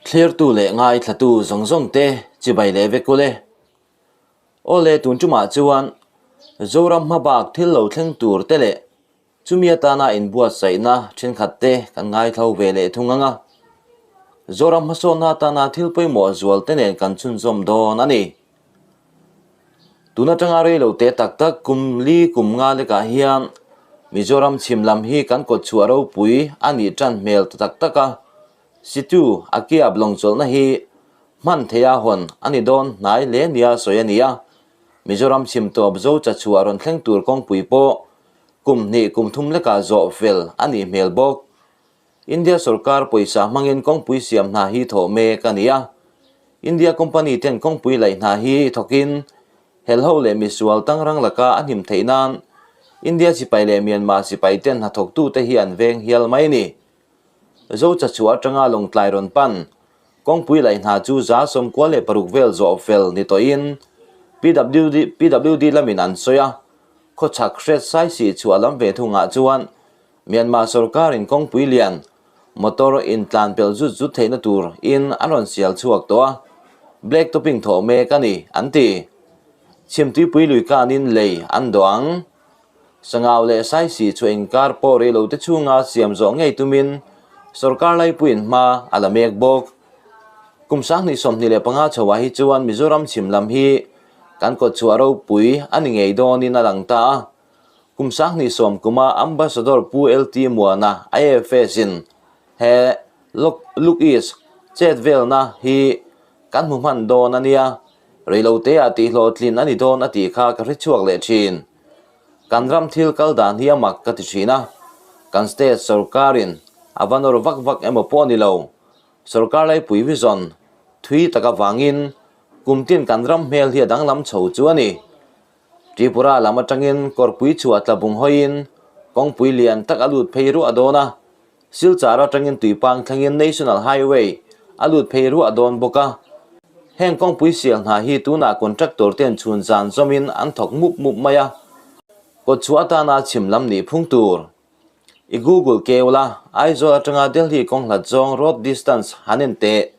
Thlirtu leh ngaithlatu zawng zawng te chibai leh vek ule. Awle tun tumah chuan Zoram hmabak thil lo thleng tur te leh chumi atana inbuatsaihna thenkhat te kan ngaithlo ve leh thung ang a. Zoram hmasawnna atana thil pawimawh zual te nen kan chhunzawm dawn a ni. Tun atanga rei lo te tak tak kum li kum nga lekah hian Mizoram chhim lam hi kan kawtchhuah ropui a nih tan hmel ta tak tak a, Situ a kiap lawngchawlhna hi hman theiha hawn a ni dawn hnai hle nia sawi a ni a, Mizoram chhim tawp zo chachhuah rawn thleng tur kawngpui pawh kum hnih kum thum lekah zawh fel a nih hmel bawk. India sorkar pawisa hmangin kawngpui siam hna hi thawh mek a ni a. India company ten kawngpui laih hna hi thawkin helho leh misual tangrang laka a hnim theih nan India sipai leh Myanmar sipai ten hnathawktute hi an veng hial mai a ni. Zo chachhuah atanga Lawngtlai rawn pan kawngpui laih hna chu 96 vel zawh fel ni tawhin PWD PWD lamin an sawi a, khawchhak hret saisih chhuah lam ve thungah chuan Myanmar sorkarin kawngpui lian motor intlan pelh zut zut theihna tur in an rawn sial chhuak tawh a, black topping thawh mek a ni, an ti. Chhimtuipui lui kanin lei an dawh ang. Sangau leh Saisi chhuah inkar pawh rei lo te chhunga siam zawh ngei tumin sorkar laipuiin hma a la mek bawk. Kum 2025 chhoah hi chuan Mizoram chhim lam hi kan kawtchhuah ropui a ni ngei dawnin a lang ta a. Kum 2010 kuma Ambassador Pu LT Muana IFS in he Look East chet velna hi kan hmu hman dawn a nia, reiloteah tihhlawhtlin a ni dawn a tih kha ka hrechhuak leh thin. Kan ram thil kal dan hi a mak ka ti thin a, kan state sorkarin a va nawr vak vak emaw pawh a ni lo. Sorkar laipui vision thui tak avangin kum tin kan ram hmel hi a danglam chho chu a ni. Tripura lam atangin kawrpui chhuah tla bung hawiin kawngpui lian tak a lut phei ruah dawn a, Silchar atangin tuipang thlengin National Highway a lut phei ruah dawn bawk a. Heng kawngpui sial hna hi tunah contractor ten chhun zan zawmin an thawk mup mup mai a, kawtchhuah atana chhim lam nih phung tur. I Google keu la, Aizawl atanga Delhi kawng hlat zawng road distance han en teh.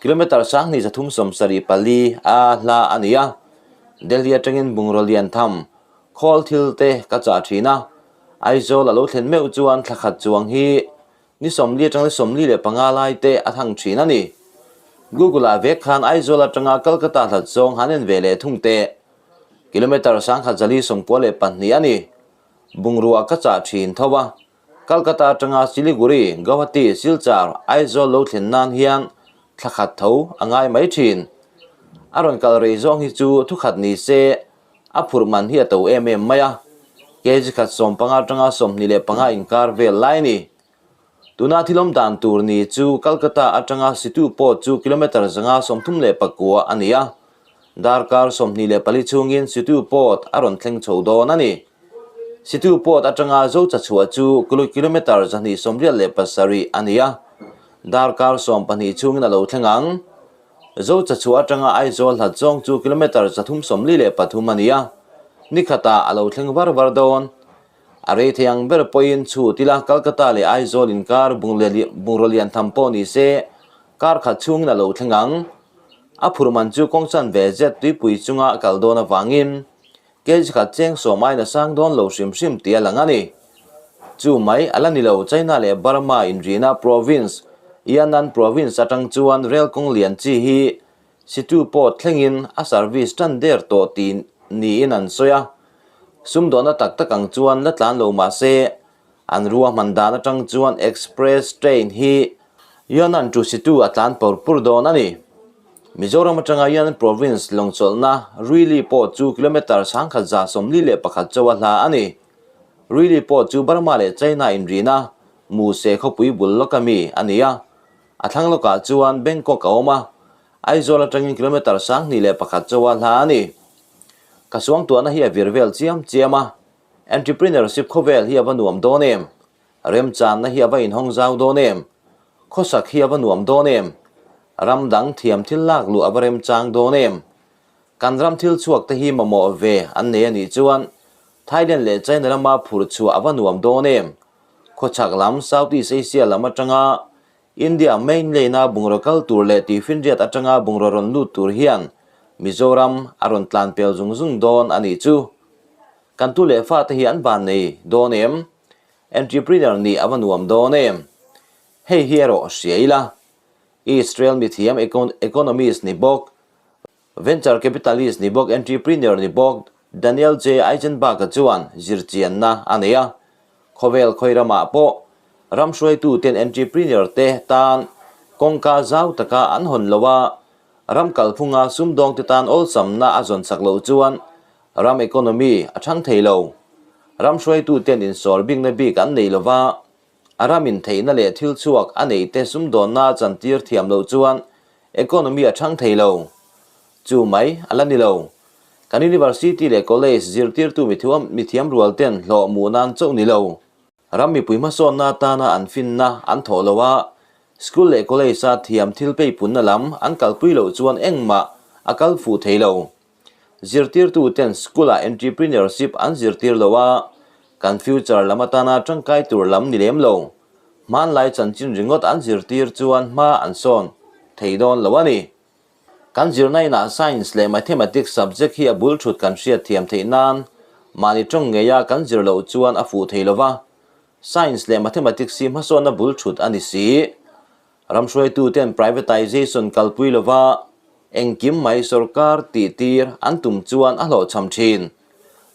Kilometre 2374 a hla a ni a. Delhi atangin bungraw lian tham, khawl thil te ka chah thin a. Aizawl a lo thlen meuh chuan thla khat chuang hi ni 40 atanga ni 45 lai te a thang thin a ni. Google ah vek khan Aizawl atanga Calcutta hlat zawng han en ve leh thung teh. Kilometre 1192 a ni. Bungrua ka chah thin tho a, Calcutta atanga Siliguri, Guwahati, Silchar, Aizawl lo thlen nan hian thla khat tho a ngai mai thin. A rawn kal rei zawng hi chu thukhat ni se a phurh man hi a to em em mai a, kg khat 15 atanga 25 inkar vel lai a ni. Tuna thilawm dan tur ni chu Calcutta atanga Situ pawh chu kilometre 539 a ni a, darkar 24 chhungin Situ port a rawn thleng chho dawn a ni. Situ port atanga Zochachhuah chu kilometre 287 a ni a, darkar 12 chhungin a lo thleng ang. Zochachhuah atanga Aizawl hlat zawng chu kilometre 343 a ni a, nikhatah a lo thleng var var dawn. A rei thei ang ber pawhin chhut ila Calcutta leh Aizawl inkar bungraw lian tham pawh ni se kar khat chhungin a lo thleng ang. A phurh man chu kawng chan ve zet tuipui chunga kal dawn avangin kg khat cheng sawm aiin a sang dawn lo hrim hrim tih a lang a ni. Chu mai a la ni lo, China leh Burma inrina province Yan'an province atang chuan rel kawng lian chi hi Situ pawh thlengin a service tan der tawh tih niin an sawi a. Sumdawhna tak tak ang chuan la tlan lo mah se, an ruahman dan atang chuan express train hi Yunnan to Situ a tlan pur pur dawn a ni. Mizoram atanga Yunnan province lawngchawlhna Ruili pawh chu kilometre 1141 chauh a hla a ni. Ruili pawh chu Burma leh China inrina Muse khawpui bul lawka mi a ni a. A thlang lawkah chuan Bangkok a awm a, Aizawl atangin kilometre 21 chauh a hla a ni. Ka suangtuahna hi a vir vel chiam chiam a, entrepreneurship khawvel hi a va nuam dawn em? Remchanna hi a va inhawng zau dawn em? Khawsak hi a va nuam dawn em? Ram dang thiam thil lak luh a va remchang dawn em? Kan ram thil chhuak te hi mamawh ve an nei a nih chuan Thailand leh China lama phur chhuah a va nuam dawn em? Khawchhak lam, Southeast Asia lam atanga. India main lane-a bungraw kal tur leh Tuifinriat atanga bungraw rawn lut tur hian Mizoram a rawn tlan pel zung zung dawn a nih chu. Kan tu leh fate hi an van nei dawn em? Entrepreneur nih a va nuam dawn em? Hei hi erawh hria ila. Israel mithiam economist ni bawk, Venture capitalist ni bawk entrepreneur ni bawk Daniel J. Eisenberg-a chuan zirchianna a nei a. Khawvel khawi ramah pawh ram hruaituten entrepreneur te tan kawngka zau taka an hawn lo a, ram kalphunga sumdawngte tan awlsamna a zawn chak loh chuan ram economy a thang thei lo. Ram hruaituten insawr bikna bik an nei lo va, A ram intheihna leh thil chhuak a neih te sumdawnna a chantir thiam loh chuan economy a thang thei lo. Chu mai a la ni lo. Kan university leh college zirtirtu mithiam rual ten hlawh hmuh nan chauh ni lo. Ram mipui hmasawnna atana an finna an thawh lo a, school leh college a thiam thil peipunna lam an kalpui loh chuan engmah a kal fuh thei lo. Zirtirtu ten school ah entrepreneurship an zirtir lo a, kan future lam atana tangkai tur lam ni lem lo. Hmanlai chanchin ringawt an zirtir chuan hma an sawn thei dawn lo a ni. Kan zirna inah science leh mathematics subject hi a bul thut kan hriat thiam theih nan mahni tawng ngeia kan zir loh chuan a fuh thei lo va, science leh mathematics hi hmasawnna bul thut a ni si. Ram hruaituten privatization kalpui lova engkim mai sorkar tihtir an tum chuan a hlawhchham thin.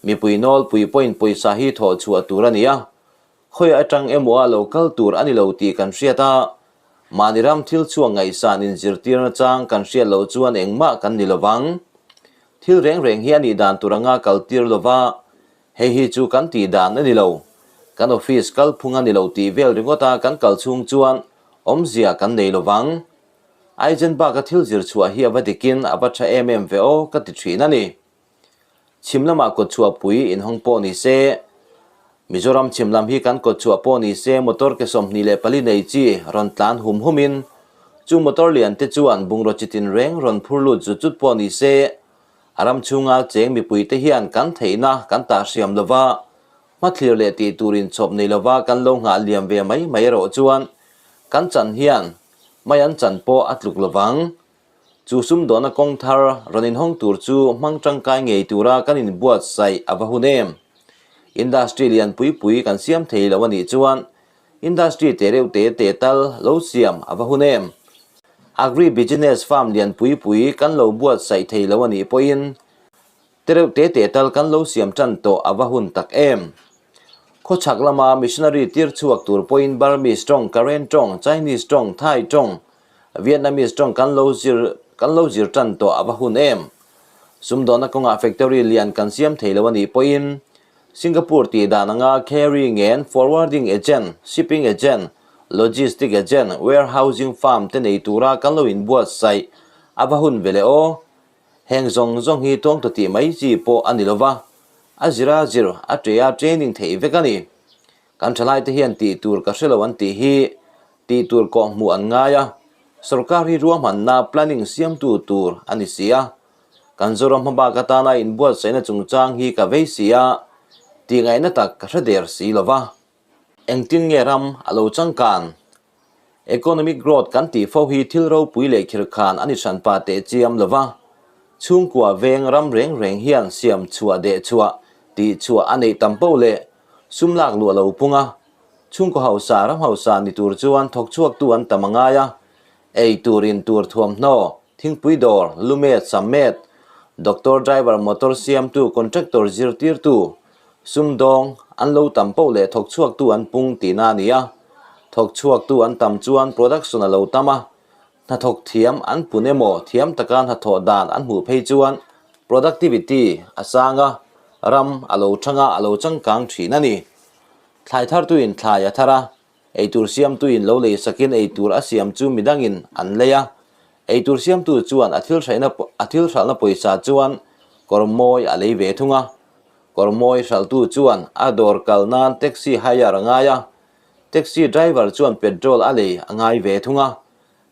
Mipui nawlpui pawhin pawisa hi thawh chhuah tur a ni a, khawi atang emaw a lo kal tur a ni lo tih kan hriat a, mahni ram thil chhuak ngaihsan inzirtirna chang kan hriat loh chuan engmah kan ni lovang. Thil reng reng hi a nih dan tur anga kaltir lova Hei hi chu kan tih dan a ni lo. Kan office kalphung a ni lo tih vel ringawt a kan kal chhung chuan awmzia kan nei lo vang. Eisenberg-a thil zir chhuah hi a va dikin a va tha em em ve aw ka ti thin a ni. Chhim lamah kawtchhuah pui inhawng pawh ni se, Mizoram chhim lam hi kan kawtchhuah pawh ni se motor ke 24 nei chi rawn tlan hum humin chu motor lian te chuan bungraw chitin reng rawn phur lut zut zut pawh ni se, A ram chhunga cheng mipuite hian kan theihna kan tah hriam lova, hmathlir leh tih tur inchhawp nei lova kan lo nghah liam ve mai mai erawh chuan kan chan hian mai an chan pawh a tluk lovang. Chu sumdawhna kawng thar rawn inhawng tur chu hmang tangkai ngei tura kan inbuatsaih a va hun em. Industry lian pui pui kan siam thei lo a nih chuan Industry te reuh te te tal lo siam a va hun em? Agri business farm lian pui pui kan lo buatsaih thei lo a nih pawhin te reuh te te tal kan lo siam tan tawh a va hun tak em? Khawchhak lama missionary tir chhuak tur pawhin Burmese tawng, Karen tawng, Chinese tawng, Thai tawng, Vietnamese tawng kan lo zir kan lo zir tan tawh a va hun em? Sumdawhna kawngah factory lian kan siam thei lo a nih pawhin Singapore tih dan anga carrying and forwarding agent, shipping agent, logistic agent, warehousing firm te nei tura kan lo inbuatsaih a va hun ve leh aw. Heng zawng zawng hi tawngtaw tih mai chi pawh a ni lova, a zira zir a ṭe a training theih vek a ni. Kan ṭhalaite hian tih tur ka hre lo an tih hi tih tur kawhhmuh an ngai a, sorkar hi ruahmanna planning siamtu tur a ni si a. Kan Zoram hmabak atana inbuatsaihna chungchang hi ka vei si a, tihngaihna tak ka hre der si lo va. Engtin nge ram a lo changkan? Economic growth kan tih fo hi thil ropui leh khirkhan a ni hranpa teh chiam lo va. Chhungkua veng ram reng reng hian siam chhuah deh chhuah, tih chhuah a neih tam poh leh sum lak luah lo pung a. Chhungkaw hausa ram hausa ni tur chuan thawk chhuaktu an tam a ngai a, ei tur in tur thuamhnaw, Thingpui dawr, lumet, sammet, doctor, driver, motor siamtu, contractor, zirtirtu, sumdawng, an lo tam poh leh thawk chhuaktu an pung tihna a ni a. Thawk chhuaktu an tam chuan production a lo tam a, hnathawk thiam an pun emaw thiam taka hnathawh dan an hmuh phei chuan productivity a sang a, ram a lo thang a, a lo changkang thin a ni. Thlai thartuin thlai a thar a, Eitur siamtuin lo lei sakin eitur a siam chu midangin an lei a. Eitur siamtu chuan a thil hraihna a thil hralhna pawisa chuan kawr mawi a lei ve thung a. Kawr mawi hralhtu chuan a dawr kal nan taxi hire a ngai a. Taxi driver chuan petrol a lei a ngai ve thung a.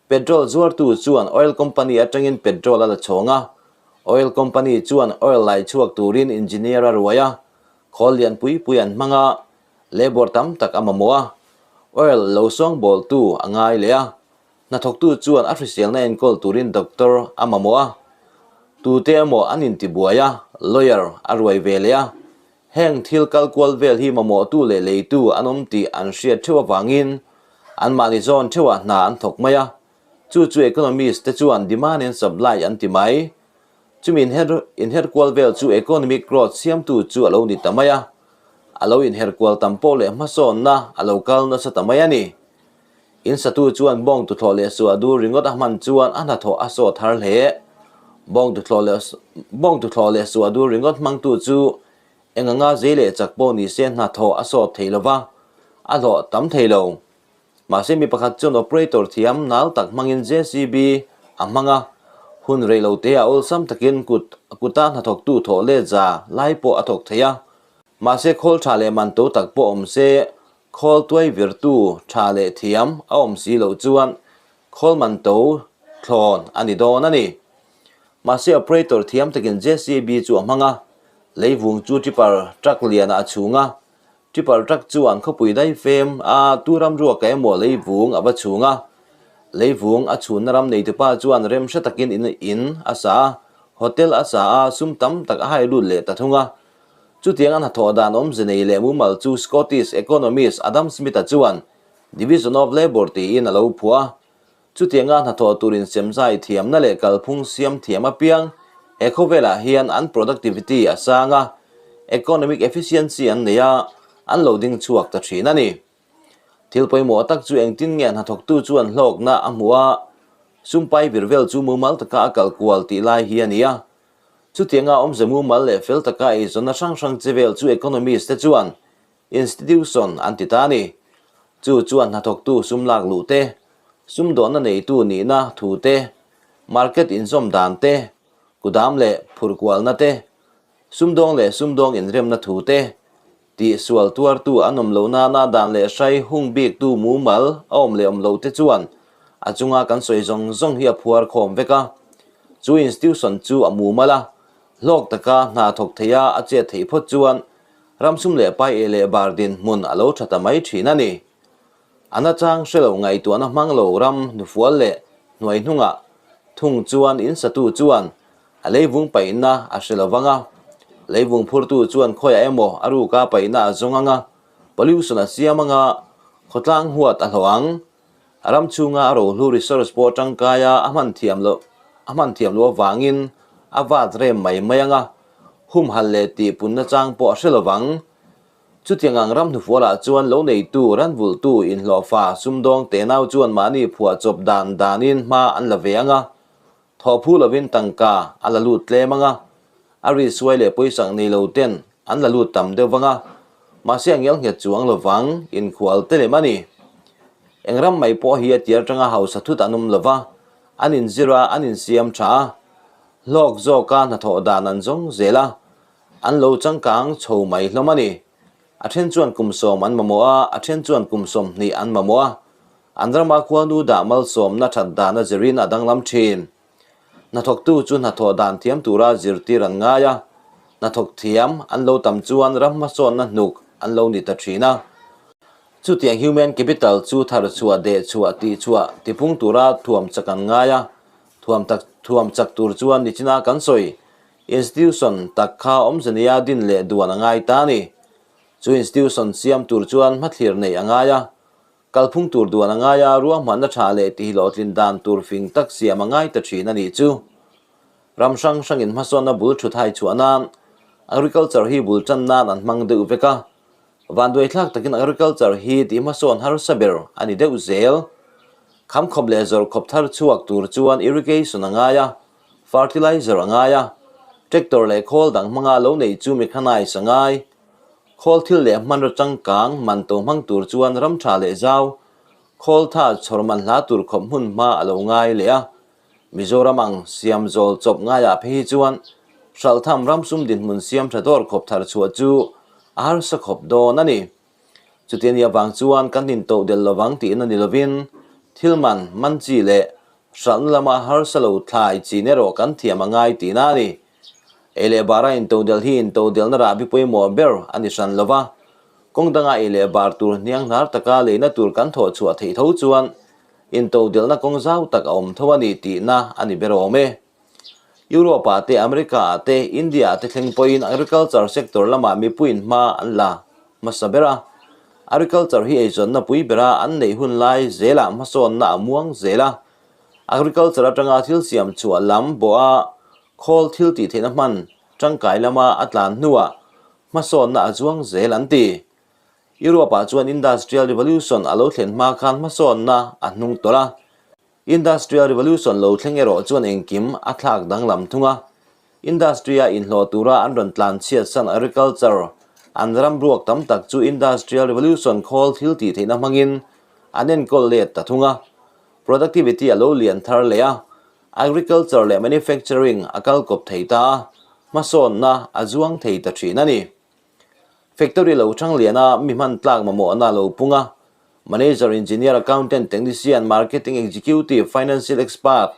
Petrol zuartu chuan oil company atangin petrol a la chhawng a. Oil company chuan oil lai chhuak turin engineer a ruai a. Khawl lian pui pui an hmang a. Labour tam tak a mamawh a, oil lo sawngbawltu a ngai leh a. Hnathawktu chuan a hriselna enkawl turin doctor a mamawh a, tute emaw an intibuai a, lawyer a ruai ve leh a. Heng thil kal kual vel hi mamawhtu leh leitu an awm tih an hriat theuh avangin anmahni zawn theuhah hna an thawk mai a. Chu chu economist te chuan demand and supply an ti mai. Chumi inher inher kual vel chu economic growth siamtu chu a lo ni ta mai a. A lo inher kual tam pawh leh hmasawnna a lo kal nasa ta mai a ni. In satu chuan bawng tuthlawh leh suah dur ringawt a hman chuan a hnathawh a sawt har hle. Bawng tuthlawh leh bawng tuthlawh leh suah dur ringawt hmangtu chu eng anga zei leh chak pawh ni se hnathawh a sawt thei lo va, a hlawh tam thei lo. Mahse mi pakhat chuan operator thiam nal tak hmangin JCB a hmang a, hun rei lo te ah awlsam takin kut kuta hnathawktu thawh let za lai pawh a thawk thei a. Mahse khawl tha leh man to tak pawh awm se Khawl tuai virtu tha leh thiam a awm si loh chuan khawl man to thlawn a ni dawn a ni. Mahse operator thiam takin JCB chu a hmang a, leivung chu tipper truck lianah a chhung a, tipper truck chuan khawpui daifem a tu ram ruaka emaw leivung a va chhung a, leivung a chhunna ram neitupa chuan rem hre takin in in a sa a, hotel a sa a, sum tam tak a hai lut leh ta thung a. Chutiang a hnathawh dan awmze nei leh mumal chu Scottish economist Adam Smith-a chuan Division of Labour tiin a lo phuah a. Chutianga hnathawh tur insemzai thiamna leh kalphung siam thiam apiang he khawvelah hian an productivity a sang a, economic efficiency an nei a, an lo ding chhuak ta thin a ni. Thil pawimawh tak chu engtin nge hnathawktu chuan hlawkna a hmuh a, sumpai vir vel chu mumal taka a kal kual tih lai hi a ni a. Chutianga awmze mumal leh fel taka eizawnna hrang hrang che vel chu economist te chuan institution an ti ta a ni. Chu chuan hnathawktu sum lak luh te, sumdawnna neitu nihna thu te, market inzawm dan te, kudam leh phurhkualna te, sumdawng leh sumdawng inremna thu te, Tih sual tuartu an awm loh nana dan leh hrai hung biktu mumal a awm leh awm loh te chuan a chunga kan sawi zawng zawng hi a phuar khawm vek a. Chu institution chu a mumal a, hlawk taka hna thawk theia a chet theih phawt chuan ramsum leh pai eh leh bar dinhmun a lo tha ta mai thin a ni. A nachang hre lo ngaihtuahna hmang lo ram hnufual leh hnuai hnungah thung chuan in satu chuan A leivung paihna a hre lo vang a, leivung phurtu chuan khawiah emaw a ruka paihna a zawng ang a, pollution a siam ang a, khawtlang huat a hlawh ang. A ram chhunga a rohlu resource pawh tangkaia a hman thiam loh a hman thiam loh avangin a vat rem mai mai ang a, humhalh leh tihpunna chang pawh a hre lo vang. Chutiang ang ram hnufualah chuan lo neitu, ranvulhtu, inhlawhfa, sumdawng tenau chuan mahni phuahchawp dan danin hma an la ve ang a, Thaw phu lovin tangka a la lut tlem ang a, a ri suai leh pawisak nei lo ten an la lut tam deuh vang a, mahse a ngial nghet chuang lo vang, inkhual te lem a ni. Eng ram mai pawh hi a tir atanga hausa thut an awm lo va, an inzir a, an insiam tha a, hlawk zawka hnathawh dan an zawng zel a, an lo changkang chho mai hlawm a ni. A then chuan kum sawm an mamawh a, a then chuan kum 20 an mamawh a, An rama khuanu dah malsawmna that dan a zirin a danglam thin. Hnathawktu chu hnathawh dan thiam tura zirtir an ngai a, hnathawk thiam an lo tam chuan ram hmasawnna hnuk an lo ni ta thin a. Chutiang human capital chu thar chhuah, deh chhuah, tih chhuah, tipung tura thuam chak an ngai a, thuam tak thuam chak tur chuan nichina kan sawi institution tak kha awmze nia din leh duan a ngai ta a ni. Chu institution siam tur chuan hmathlir neih a ngai a, Kalphung tur duan a ngai a, ruahmanna tha leh tihhlawhtlin dan tur fing tak siam a ngai ta thin a nih chu. Ram hrang hrangin hmasawnna bul thut hai chhuah nan agriculture hi bul tan nan an hmang deuh vek a, vanduaithlak takin agriculture hi tih hmasawn harsa ber a ni deuh zel. Khamkhawp leh zawrhkhawp thar chhuak tur chuan irrigation a ngai a, fertilizer a ngai a, tractor leh khawl dang hmanga lo neih chu mechanise a ngai. Khawl thil leh hmanraw changkang man to hmang tur chuan ram tha leh zau, khawl tha chhawr man hla tur khawp hmun hma a lo ngai leh a. Mizoram ang siam zawl chawp ngaiah phei hi chuan hralhtham ram sum dinhmun siam tha dawr khawp thar chhuah chu a harsa khawp dawn a ni. Chuti ania vang chuan kan intoh del lovang tihna ni lovin thil man man chi leh hralhna lama harsa lo thlai chin erawh kan thiam a ngai tihna a ni. Ei leh bara intodelh hi intodelhna rahbi pawimawh ber a ni hran lo va, kawng danga ei leh bar tur hniang hnar taka leina tur kan thawh chhuah theih tho chuan Intodelhna kawng zau tak a awm tho a ni tihna a ni ber awm e. Europe-ah te, America-ah te, India-ah te thleng pawhin agriculture sector lamah mipuiin hma an la hmasa ber a. Agriculture hi eizawnna pui bera an neih hun lai zelah hmasawnna a muang zel a. Agriculture atanga thil siam chhuah lam bawha khawl thil tih theihna hman tangkai lama a tlan hnuah hmasawnna a zuang zel an ti. Europe-ah chuan Industrial Revolution a lo thlen hma khan hmasawnna a hnung tawlh a. Industrial Revolution lo thleng erawh chuan engkim a thlak danglam thung a. Industry-a inhlawh tura an rawn tlan chhiat san agriculture an ram ruak tam tak chu Industrial Revolution khawl thil tih theihna hmangin an enkawl let ta thung a. Productivity a lo lian thar leh a, agriculture leh manufacturing a kal kawp thei ta a, hmasawnna a zuang thei ta thin a ni. Factory lo chang lian a, mi hman tlak mamawhna lo pung a, Manager, Engineer, Accountant, Technician, Marketing Executive, Financial Expert,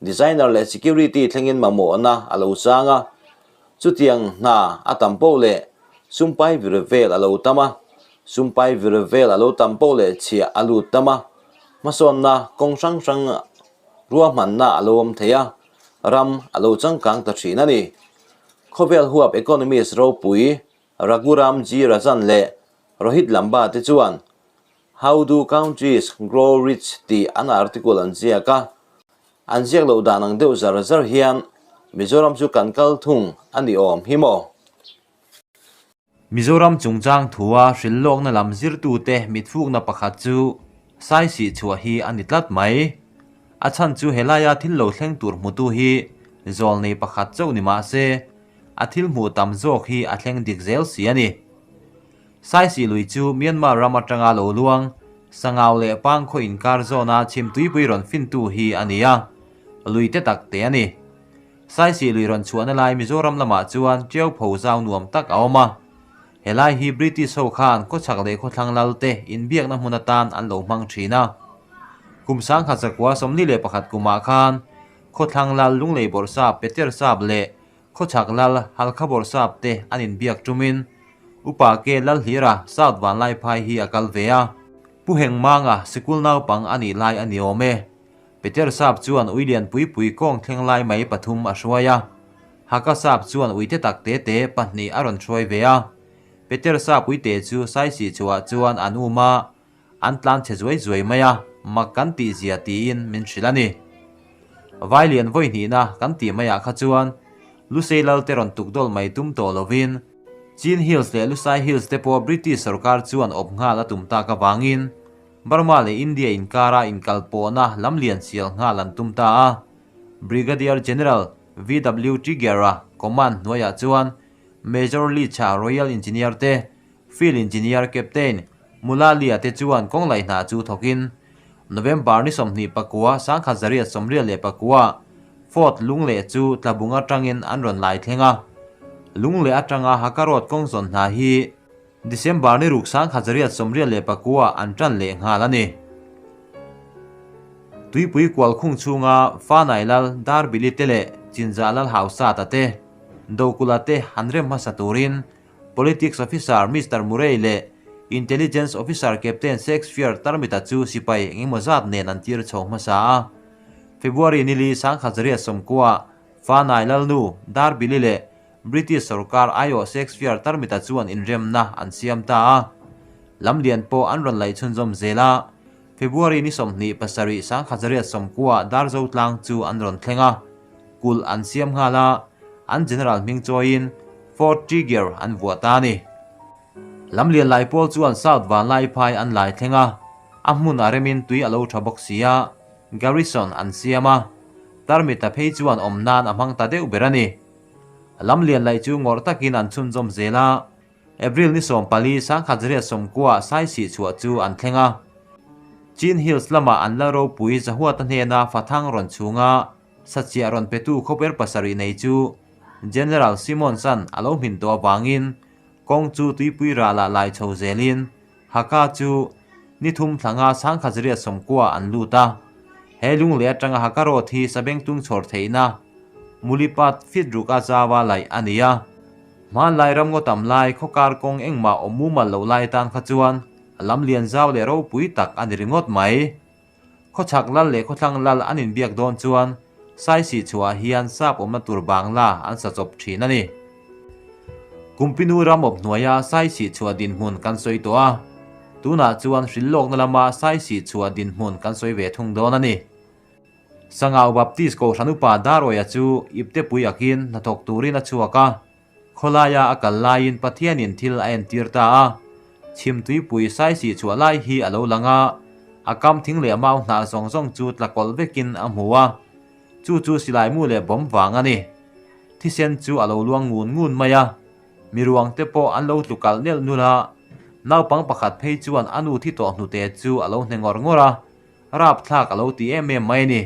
Designer leh Security thlengin mamawhna a lo sang a. Chutiang hna a tam poh leh sumpai vir vel a lo tam a, sumpai vir vel a lo tam poh leh chhiah a lut tam a, hmasawnna kawng hrang hrang ruahmanna a lo awm thei a, ram a lo changkang ta thin a ni. Khawvel huap economist ropui Raghuram G. Rajan leh Rohit Lamba te chuan How do countries grow rich tih an article an ziak a, an ziak loh dan ang deuh zar zar hian Mizoram chu kan kal thung a ni awm hi maw? Mizoram chungchang thua hrilhlawkna lam zirtute mitfukna pakhat chu Saisih chhuah hi a ni tlat mai. A chhan chu helaia thil lo thleng tur hmutu hi zawlnei pakhat chauh ni mah se, a thil hmuh tam zawk hi a thleng dik zel si a ni. Saisih lui chu Myanmar ram atanga lo luang, Sangau leh Pangkhaw inkar zawna chhimtuipui rawn fintu hi a ni a, lui te tak te a ni. Saisih lui rawn chhuahna lai Mizoram lamah chuan Tiau pho zau nuam tak a awm a. Helai hi British ho khan khawchhak leh khawthlang lal te inbiakna hmun atan an lo hmang thin a. Kum sangkhat zakua 41 kumah khan khawthlang lal Lunglei Bawrhsap Peter Sap leh khawchhak lal Halkha Bawrhsap te an inbiak tumin Upa Ke Lalhlira South Vanlaiphai hi a kal ve a. Pu Hengmanga sikul naupang a nih lai a ni awm e. Peter Sap chuan ui lian pui pui kawng thleng lai mai pathum a hruai a. Haka Sap chuan uite tak te te pahnih a rawn hruai ve a. Peter Sap uite chu Saisih chhuah chuan an um a, an tlan chhe zuai zuai mai a, mak kan tih zia tiin min hrilh a ni. Vai lian vawi hnihna kan tih maiah kha chuan Lusei Lal te rawn tukdawl mai tum tawh lovin Chin Hills leh Lusai Hills te pawh British sorkar chuan awp nghal a tum tak avangin Burma leh India inkara inkalpawhna lamlian sial nghal an tum ta a, Brigadier General VW Trigger-a command hnuaiah chuan Major Leach-a Royal Engineer te, Field Engineer Captain Mulalia te chuan kawng laih hna chu thawkin November ni 29, 1984 Fort Lungleh chu Tlabung atangin an rawn lai thleng a, Lungleh atanga Haka Road kawng zawn hna hi December ni ruk 1989 an tan leh nghal a ni. Tuipui kual khung chhunga Fanai Lal Darbili te leh Chinzah Lal Hausata te, Dokula te han rem hmasa turin Politics Officer Mister Murray leh Intelligence Officer Captain Shakespeare Tarmita chu sipai engemaw zat nen an tir chho hmasa a. February ni li 1990 Fanai Lalnu Darbili leh British sorkar aiawh Shakespeare tarmita chuan inremna an siam ta a, lamlian pawh an rawn laih chhunzawm zel a. February ni 27 1990 Darzo tlang chu an rawn thleng a, kulh an siam nghal a, an general hming chawiin Fort Tregear an vuah ta a ni. Lamlian lai pawl chuan South Vanlaiphai an lai thleng a, a hmun a remin tui a lo tha bawk si a, garrison an siam a, tarmita phei chuan awm nan a hmang ta deuh ber a ni. Lamlian laih chu ngawrh takin an chhunzawm zel a, April ni 14, 1990 Saisih chhuah chu an thleng a. Chin Hills lamah an la ropui Zahuata hnena Fathang rawn chhunga sachiah rawn petu khawper pasarih nei chu General Simmons-a'n a lo hmin tawh avangin kawng chu tuipui ralah lai chho zelin Haka chu ni thum thlanga 1990 an lut a. He lunglei atanga Haka Road hi Sabengtung chhawr theihna Mulipat feet ruk a zaua laih a ni a. Hmanlai ram ngaw tam lai khawkar kawng engmah awm mumal loh lai atan kha chuan lam lian zau leh ropui tak a ni ringawt mai. Khawchhak lal leh khawthlang lal an inbiak dawn chuan Saisih chhuah hian sap awmna tur bangla an sa chawp thin a ni. Kumpinu ram awp hnuaia Saisih chhuah dinhmun kan sawi tawh a, tunah chuan hrilhlawkna lama Saisih chhuah dinhmun kan sawi ve thung dawn a ni. Sangau Baptist Kohhran upa Darawia chu iptepui akin hnathawk turin a chhuak a, Khawlaia a kal laiin Pathianin thil a entir ta a, chhim tuipui saisih chhuah lai hi a lo lang a, a kam thing leh mau hnah zawng zawng chu tla kawlh vekin a hmu a, chu chu silai mu leh bawm vang a ni. Thisen chu a lo luang ngun ngun mai a, mi ruang te pawh an lo tlu kalh nelh nulh a, naupang pakhat phei chuan a nu thi tawh hnute chu a lo hne ngawr ngawr a, rapthlak a lo ti em em mai a ni.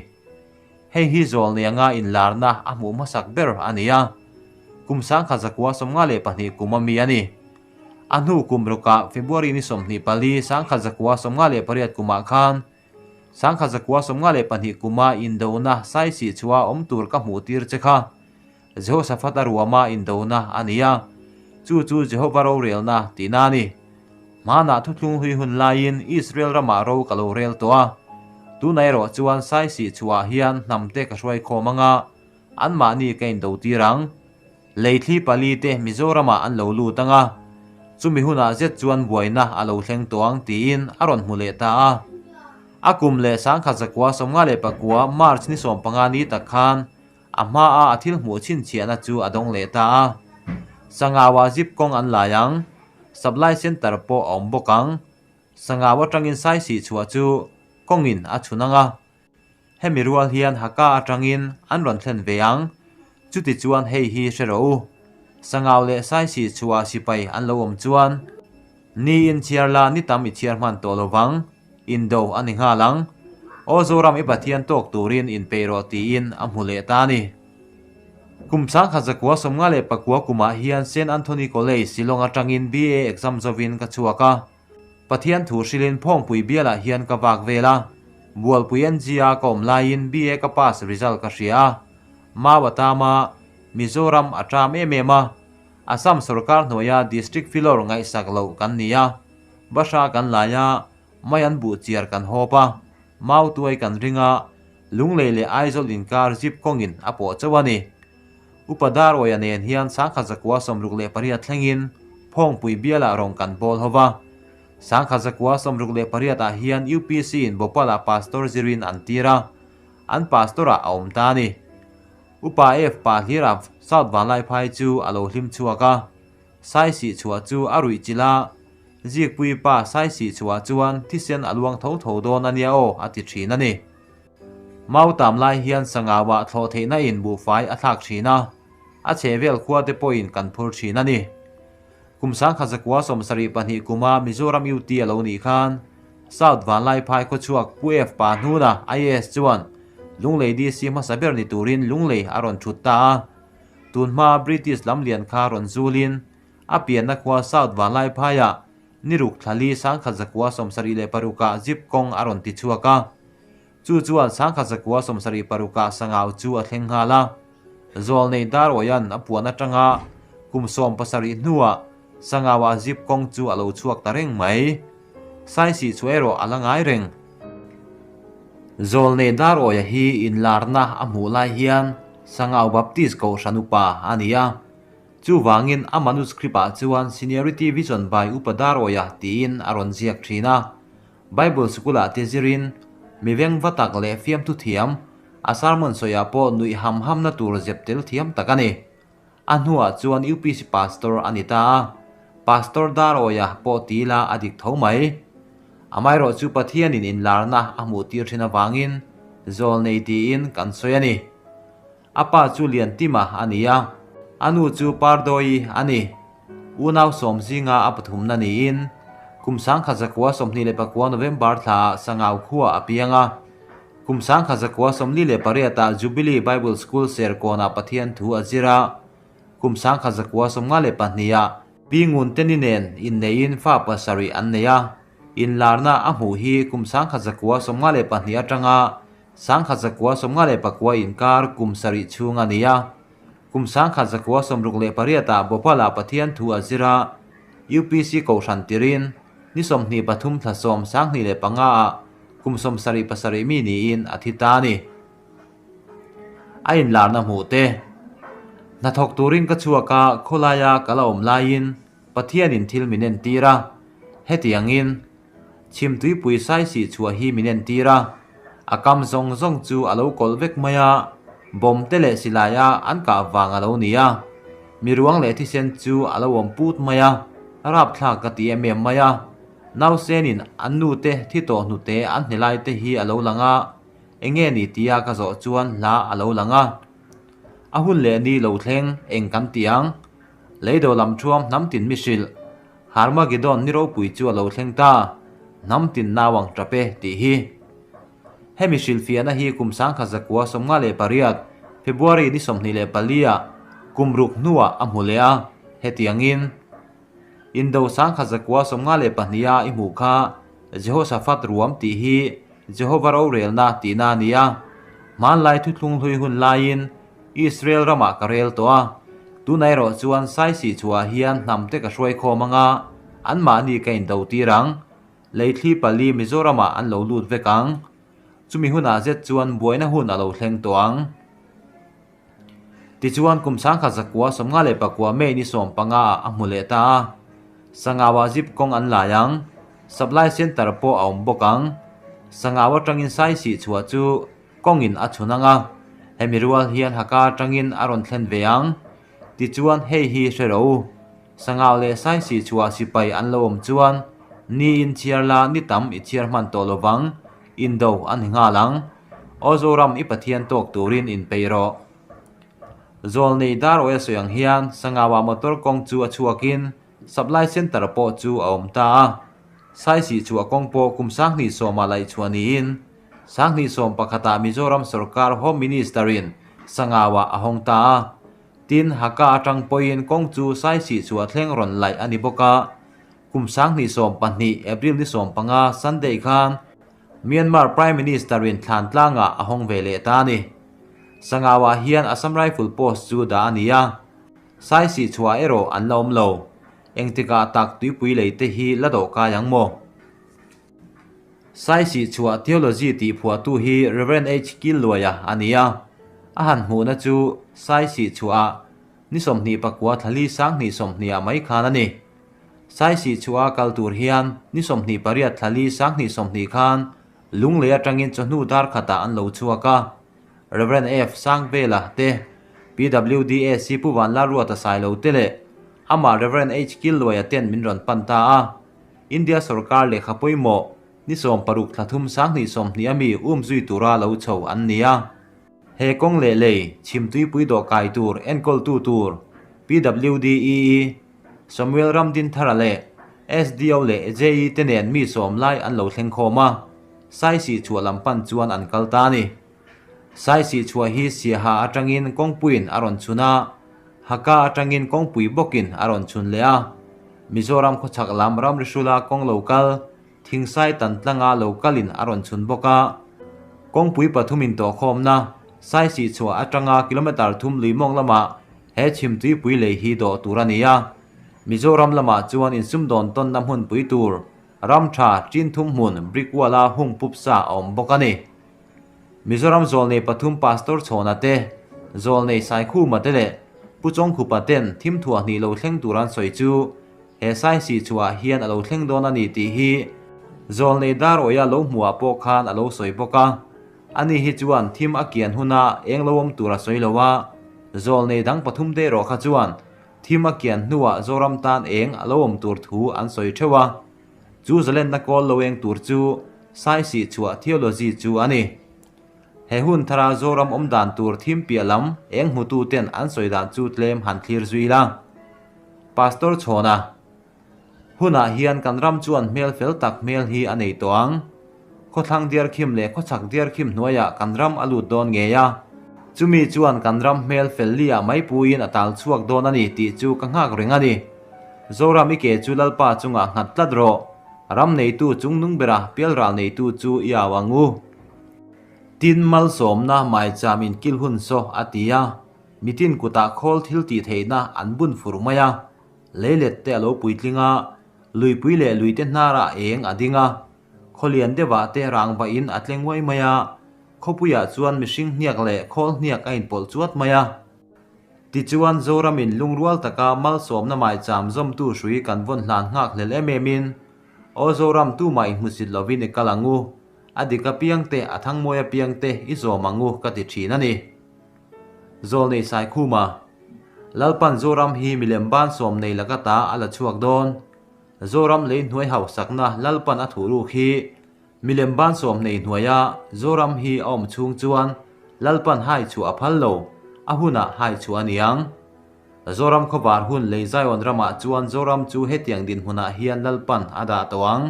Hei hi zawlnei anga inlarna a hmuh hmasak ber a ni a, kum sangkhat zakua 52 kum a mi a ni. A hnu kum rukah February ni 24 sangkhat zakua 58 kumah khan sangkhat zakua 52 kuma indona saisih chhuah awm tur ka hmuh tir che kha. Jehoshaphat a ruama indona a ni a, chu chu Jehova rorelna tihna a ni. Hmanah thuthlung hlui hun laiin Israel ramah ro ka lo rel tawh a, tunah erawh chuan saisih chhuahah hian hnamte ka hruai khawm anga anmahni ka indotir ang. Leithli pali te Mizoramah an lo lut anga, chumi hunah zet chuan buaina a lo thleng tawh ang tiin a rawn hmu leh ta a. A kum leh 1959 March ni 15 ni tak khan A hmaa a thil hmuh chhinchhiahna chu a dawng leh ta a. Sangau-ah zip kawng an lai ang, supply centre pawh a awm bawk ang. Sangau atangin saisih chhuah chu kawngin a chhun ang a. Hemi rual hian Haka atangin an rawn thlen ve ang. Chuti chuan hei hi hre rawh u. Sangau leh saisih chhuah sipai an lo awm chuan ni in chhiar la ni tam i chhiar hman tawh lo vang. Indo a ni nghal ang. Aw Zoram i Pathian tawk turin inpeih rawh tiin a hmu leh ta a ni. Kum 1959 kumah hian Saint Anthony College Shillong atangin BA exam zovin ka chhuak a. Pathian thu hrilhin Phawngpui bialah hian ka vak vel a. Bualpui NG-a ka awm laiin BA ka pass result ka hria a. Mau a tam a, Mizoram a ṭam em em a. Assam sorkar hnuaia District Filawr ngaihsak loh kan ni a. Bahra kan lai a, mai an buh chiar kan hawp a, mau tuai kan ring a, Lunglei leh Aizawl inkar zip kawngin a pawh chauh a ni. Upa Darawia nen hian 1968 thlengin Phawngpui bialah rawng kan bawl ho va. 1968 ah hian UPC in Bhopal-ah Pastor zirin an tir a, an Pastor-ah a awm ta a ni. Upa F pa hlira South Vanlaiphai chu a lo hlim chhuak a. Saisih chhuah chu a ruih chilh a, Zikpui pa Saisih chhuah chuan thisen a luang tho tho dawn a nia aw a ti thin a ni. Mau tam lai hian sangauah thlawh theihna in buhfai a thlak thin a, a chhehvel khua te pawhin kan phur thin a ni. Kum 1972 kuma Mizoram UT a lo nih khan South Vanlaiphai khawchhuak Pu F Pa Hnuna IAS chuan Lunglei DC hmasa ber ni turin Lunglei a rawn thut ta a. Tun hma British lam lian kha rawn zulin a pianna khua South Vanlaiphaiah ni ruk thlali 1976ah zip kawng a rawn ti chhuak a. Chu chuan 1976ah Sangau chu a thleng nghal a. Zawlnei Darwayan a puan atanga kum 17 hnuah Sangauah zip kawng chu a lo chhuak ta reng mai. Saisih chu erawh a la ngai reng. Zawlnei Darawia hi inlarna a hmuh lai hian Sangau Baptist Kohhran upa a ni a. Chuvangin a manuscript-ah chuan Seniority Vision by Upa Darawia tiin a rawn ziak thin a. Bible sikulah te zirin mi vengva tak leh fiamthu thiam, a sermon sawiah pawh nuih ham hamna tur zep tel thiam tak a ni. A hnuah chuan UPC Pastor a ni ta a, Pastor Darawia pawh ti ila a dik tho mai. Amaherawh chu Pathianin inlarna a hmuh tir thin avangin Zawlnei tiin kan sawi a ni. A pa chu Liantima a ni a, a nu chu Pardawi a ni. Unau sawm zinga a pathumna niin kum 1929 November thlaah Sangau khua a piang a. Kum 1948 ah Jubilee Bible School Serkawnah Pathian thu a zir a, kum 1952 ah Pi Ngunteni nen inneiin fa pasarih an nei a, inlarna a hmuh hi kum 1952 atanga 1959 inkar kum sarih chhung a ni a. Kum 1968 ah Bhopal-ah Pathian thu a zir a, UPC Kohhran tirin ni 23 thla sawm 2005 ah. Kum 77 mi niin a thi ta a ni. A inlarna hmuh te. Hnathawk turin ka chhuak a, khawlaia ka la awm laiin Pathianin thil min entir a. Hetiangin chhim tuipui saisih chhuah hi min entir a, a kam zawng zawng chu a lo kawlh vek mai a, bomb te leh silaia an kah vang a lo ni a. Mi ruang leh thisen chu a lo awm put mai a, rapthlak ka ti em em mai a. Nausenin an nute thi tawh hnute an hne lai te hi a lo lang a, enge ni tia ka zawh chuan hla a lo lang a. A hun leh ni lo thleng eng kan ti ang? Leido lam thuam hnam tin mi hrilh, Harmagedon ni ropui chu a lo thleng ta, hnam tin nau ang tap e tih hi. Hemi hrilhfiahna hi kum 1958 February ni 24 ah kum ruk hnuah a hmu leh a, hetiangin, Indo 1992 a i hmuh kha Jehoshaphat ruam tih hi Jehova rorelna tihna a ni a. Hmanlai thuthlung hlui hun laiin Israel ramah ka rel tawh a. Tunah erawh chuan Saisih chhuah hian hnamte ka hruai khawm anga anmahni ka indo tir ang. Leithli pali Mizoramah an lo lut vek ang. Chumi hunah zet chuan buaina hun a lo thleng tawh ang. Tichuan kum 1994 May ni 15 ah a hmu leh ta a. Sangau ah zip kawng an lai ang. Supply Centre pawh a awm bawk ang. Sangau atangin Saisih chhuah chu kawngin a chhun ang a, hemi rual hian Haka atangin a rawn thlen ve ang. Tichuan hei hi hre rawh u. Sangau leh Saisih chhuah sipai an lo awm chuan ni in chhiar la ni tam i chhiar hman tawh lovang. Indo a ni nghal ang. Aw Zoram i Pathian tawk turin inpeih rawh. Zawlnei dar awia sawi ang hian Sangau-ah motor kawng chu a chhuakin Supply Centre pawh chu a awm ta a. Saisih chhuah kawng pawh kum 2010 ah laih chhuah niin 2011 ah Mizoram sorkar Home Minister-in Sangau-ah a hawng ta a. Tin, Haka atang pawhin kawng chu Saisih chhuah thleng rawn laih a ni bawk a. Kum 2012 April ni 15 Sunday khan Myanmar Prime Minister in thlan tlangah a hawng ve leh ta a ni. Sangau ah hian Assam Rifle post chu dah a ni a, Saisih chhuah erawh an la awm lo. Engtikah tak tuipui lei te hi la dawh kai ang maw? Saisih chhuah theology tih phuahtu hi Rev. H. Killuaia a ni a, a han hmuhna chu Saisih chhuah ni 29 thla li 2020 ah mai khan a ni. Saisih chhuah a kal tur hian ni 28 thla li 2020 khan Lunglei atangin chawhnu dar khatah an lo chhuak a. Rev. F. Sangvela te, PWDAC Pu Vanlalruata Sailo te leh amah Rev. H. Killuaia ten min rawn pan ta a. India sorkar lehkha pawimawh ni 60 thla thum 2020 ami umzui tura lo chho an ni a. He kawng leh lei chhimtuipui dawhkai tur enkawltu tur PWDEE Samuel Ramdinthara leh SDO leh JE te nen mi sawm lai an lo thleng khawm a, Saisih chhuah lam pan chuan an kal ta a ni. Saisih chhuah hi Siaha atangin kawngpuiin a rawn chhun a, Haka atangin kawngpui bawkin a rawn chhun leh a. Mizoram khawchhak lam ramri hrula kawng lo kal, Thingsai tan tlanga lo kalin a rawn chhun bawk a. Kawngpui pathum intawhkhawmna, Saisih chhuah atanga kilometre thum lui mawng lamah He chhimtuipui lei hi dawh tur a ni a, Mizoram lamah chuan insumdawn tawnna hmunpui tur ram tha chin thum hmun brick wall-a hung pup sa a awm bawk a ni. Mizoram zawlnei pathum Pastor Chhawna te, zawlnei Saikhuma te leh Pu Chawngkhupa ten thim thuah hnih lo thleng tur an sawi chu he Saisih chhuah hian a lo thleng dawn a ni tih hi zawlnei Darawia lo hmuhah pawh khan a lo sawi bawk a. Ani hi chuan thim a kian huna eng lo awm tur a sawi lo a, zawlnei dang pathum te erawh kha chuan thim a kian hnuah Zoram tan eng a lo awm tur thu an sawi theuh a. Chu zalenna kawl lo eng tur chu Saisih chhuah theology chu a ni. He hun thara Zoram awm dan tur thim piah lam eng hmutu ten an sawi dan chu tlem han thlir zui la. Pastor Chhawna. Hunah hian kan ram chuan hmel fel tak hmel hi a nei tawh ang. Khawthlang diarkhim leh khawchhak diarkhim hnuaiah kan ram a lut dawn ngei a. Chumi chuan kan ram hmel fel liah mai puiin a tal chhuak dawn a ni tih chu ka nghak reng a ni. Zoram i ke chu Lalpa chungah nghat tlat rawh. Ram neitu chungnung bera pialral neitu chu i au ang u. Tin malsawmna maicham inkil hun saw a ti a, mitin kutah khawl thil tih theihna an bun fur mai a. Leilet te a lo puitling a, luipui leh luite hnarah eng a ding a. Khaw lian deuhah te rangva in a tle nguai mai a, khawpuiah chuan mihring hniak leh khawl hniak a inpawlh chuat mai a. Tichuan Zoramin lungrual taka malsawmna maicham zawmtu hrui kan vawn hlan nghak hlel em em in, Aw Zoram tumah inhmusit lovin i kal ang u, a dik apiang te a thangmawi apiang te i zawm ang u ka ti thin a ni. Zawlnei Saikhuma, Lalpan Zoram hi milem ban sawm nei laka ta a la chhuak dawn. Zoram lei hnuai hausakna Lalpan a thuh ruk hi milem ban sawm nei hnuaia Zoram hi a awm chhung chuan Lalpan hai chhuah a phal lo, a hunah hai chhuah a niang. Zoram khawvar hun lei Zion ramah chuan Zoram chu hetiang dinhmunah hian Lalpan a dah tawh ang.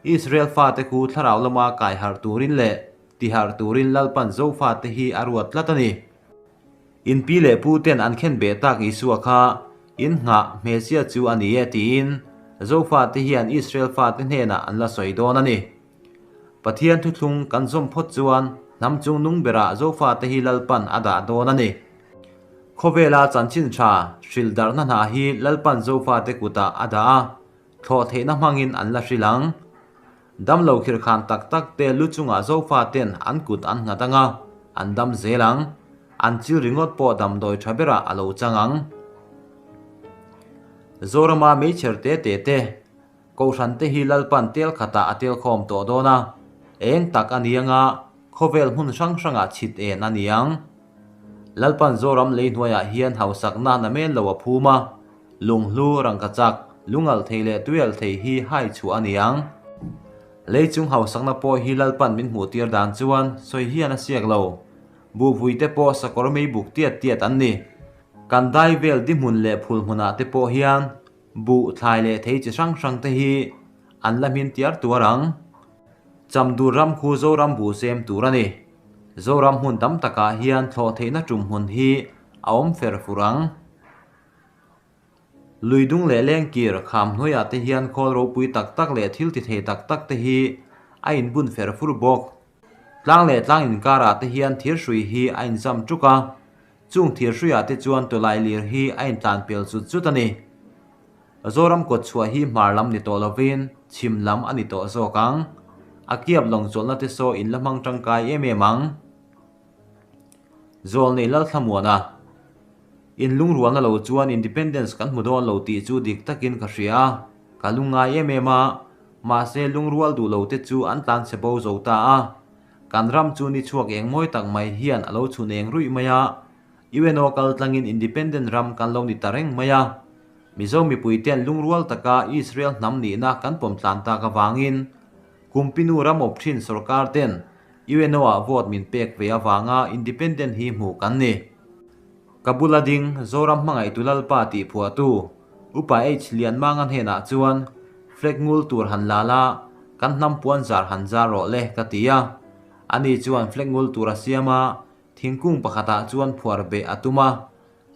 Israel fate khu thlarau lama kai harh turin leh tiharh turin Lalpan Zofate hi a ruat tlat a ni. In pi leh pu ten an khen beh tak Isua kha in nghah hmeichhia chu a ni e tiin Zofate hian Israel fate hnenah an la sawi dawn a ni. Pathian thuthlung kan zawm phawt chuan hnam chung nung berah Zofate hi Lalpan a dah dawn a ni. Khawvela chanchin tha hrilh darhna hna hi Lalpan Zofate kutah a dah a, Thlawh theihna hmangin an la hrilh ang. Damlo khirkhan tak tak te lu chungah Zofa ten an kut an nghat ang a, an dam zel ang. An chil ringawt pawh damdawi tha berah a lo chang ang. Zorama meichher te te te, Kohhran te hi Lalpan tel khatah a tel khawm tawh dawn a, eng tak a ni anga khawvel hmun hrang hrangah chhit en a ni ang. Lalpan Zoram lei hnuaiah hian hausakna namen lo a phum a, Lunghlu, rangkachak, lungalh thei leh tuialh thei hi hai chhuah a ni ang. Lei chung hausakna pawh hi Lalpan min hmuh tir dan chuan sawi hian a siak lo. Buhvui te pawh sakawr mei buk tiat tiat an ni. Kan dai vel di hmun leh phul hmunah te pawh hian buh, thlai leh thei chi hrang hrang te hi an la hmin tiar tuar ang. Chamdur ram khu Zoram buh sem tur a ni. Zoram hmun tam takah hian thlawh theihna tum hmun hi a awm fer fur ang. Lui dung leh lengkir kham hnuaiah te hian khawl ropui tak tak leh thil ti thei tak tak te hi a inbun fer fur bawk. Tlang leh tlang inkarah te hian thirhrui hi a inzam tuk a, chung thirhruiah te chuan tawlai lir hi a intlan pel zut zut a ni. Zoram kawtchhuah hi hmar lam ni tawh lovin chhim lam a ni tawh zawk ang. A kiap lawng chawlhna te saw in la hmang tangkai em em ang. Zawlnei Lalthlamuana. In lungrualna lo chuan Independence kan hmu dawn lo tih chu dik takin ka hria a, ka lungngai em em a, mahse lungrual duh lo te chu an tlan chhe bo zo ta a. Kan ram chu ni chhuak eng mawi tak mai hian a lo chhun eng ruih mai a, UNO kal tlangin Independent ram kan lo ni ta reng mai a. Mizo mipui ten lungrual taka Israel hnam nihna kan pawm tlan tak avangin Kumpinu ram awp thin sorkar ten UNO ah vote min pek ve avanga Independent hi hmuh kan ni. Ka bula ding Zoram hmangaihtu Lalpa tih phuahtu Upa H Lianmanga hnenah chuan flag ngul tur han la la, kan hnam puan zar han zar rawh le ka ti a. Ani chuan flag ngul tur a siam a, thingkung pakhatah chuan phuar beh a tum a.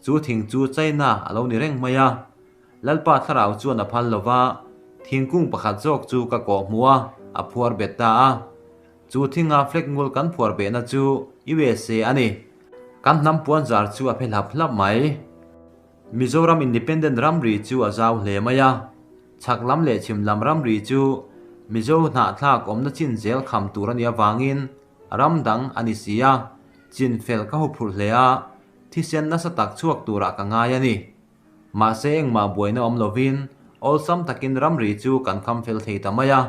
Chu thing chu China a lo ni reng mai a. Lalpa thlarau chuan a phal lo va, thingkung pakhat zawk chu ka kawh hmuh a, a phuar bet ta a. Chu thinga flag ngul kan phuar behna chu USA a ni. Kan hnam puan zar chu a phe hlap hlap mai. Mizoram Independent ramri chu a zau hle mai a. Chhak lam leh chhim lam ramri chu Mizo hnahthlak awmna chin zel kham tur a nih avangin ram dang a ni si a, chin fel ka huphurh hle a, thisen nasa tak chhuak turah ka ngai a ni. Mahse engmah buaina awm lovin awlsam takin ramri chu kan kham fel thei ta mai a.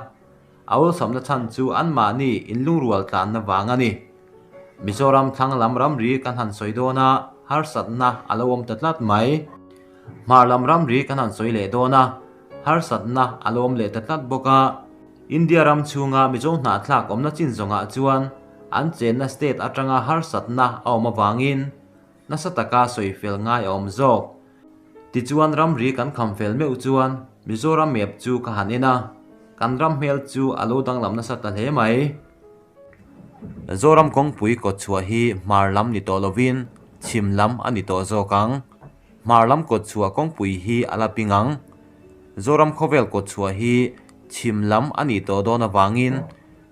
A awlsamna chhan chu anmahni inlungrual tlanna vang a ni. Mizoram thlang lam ramri kan han sawi dawn a, harsatna a lo awm ta tlat mai. Hmar lam ramri kan han sawi leh dawn a, harsatna a lo awm leh ta tlat bawk a. India ram chhunga Mizo hnahthlak awmna chin zawngah chuan an chenna state atanga harsatna a awm avangin Nasa taka sawi fel ngai a awm zawk. Tichuan ramri kan kham fel meuh chuan Mizoram map chu ka han en a, kan ram hmel chu a lo danglam nasa ta hle mai. Zoram kawngpui kawtchhuah hi hmar lam ni tawh lovin chhim lam a ni tawh zawk ang. Hmar lam kawtchhuah kawngpui hi a la ping ang. Zoram khawvel kawtchhuah hi chhim lam a nih tawh dawn avangin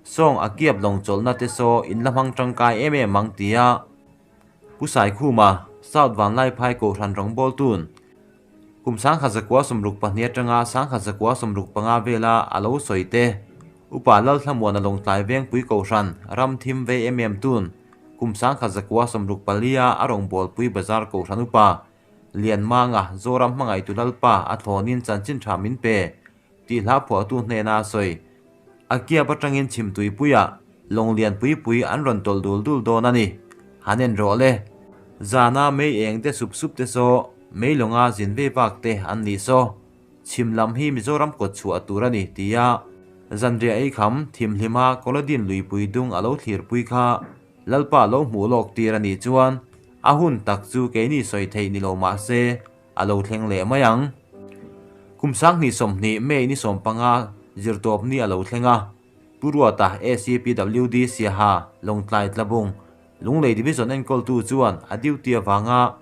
sawng a kiap lawng chawlhna te saw in la hmang tangkai em em ang tia Pu Saikhuma, South Vanlaiphai Kohhran rawngbawltun, kum 1962 atanga 1965 vela a lo sawi te. Upa Lalthlamuana Lawngtlai Vengpui Kohhran ram thim vei em em tun kum 1964 a a rawngbawlpui Bazar Kohhran Upa Lianmanga Zoram hmangaihtu Lalpa a thlawnin chanchin tha min pe tih hla phuahtu hnena a sawi. A kiap atangin chhim tuipuiah lawng lian pui pui an rawn tawlh dul dul dawn a ni. Han en rawh le. Zana mei eng te sup sup te saw, mei lawnga zin vei vak te an nih saw. Chhim lam hi Mizoram kawt chhuah tur a ni tia zanriah ei kham thimhlima Kolodin luipui dung a lo thlirpui kha Lalpa lo hmuh lawk tir a nih chuan a hun tak chu keini sawi theih ni lo mah se a lo thleng leh mai ang. Kum 2020 May ni 15 zirtawp ni a lo thleng a, Pu Ruata ACPWD Siaha Lawngtlai Tlabung Lunglei Division enkawltu chuan a duty avanga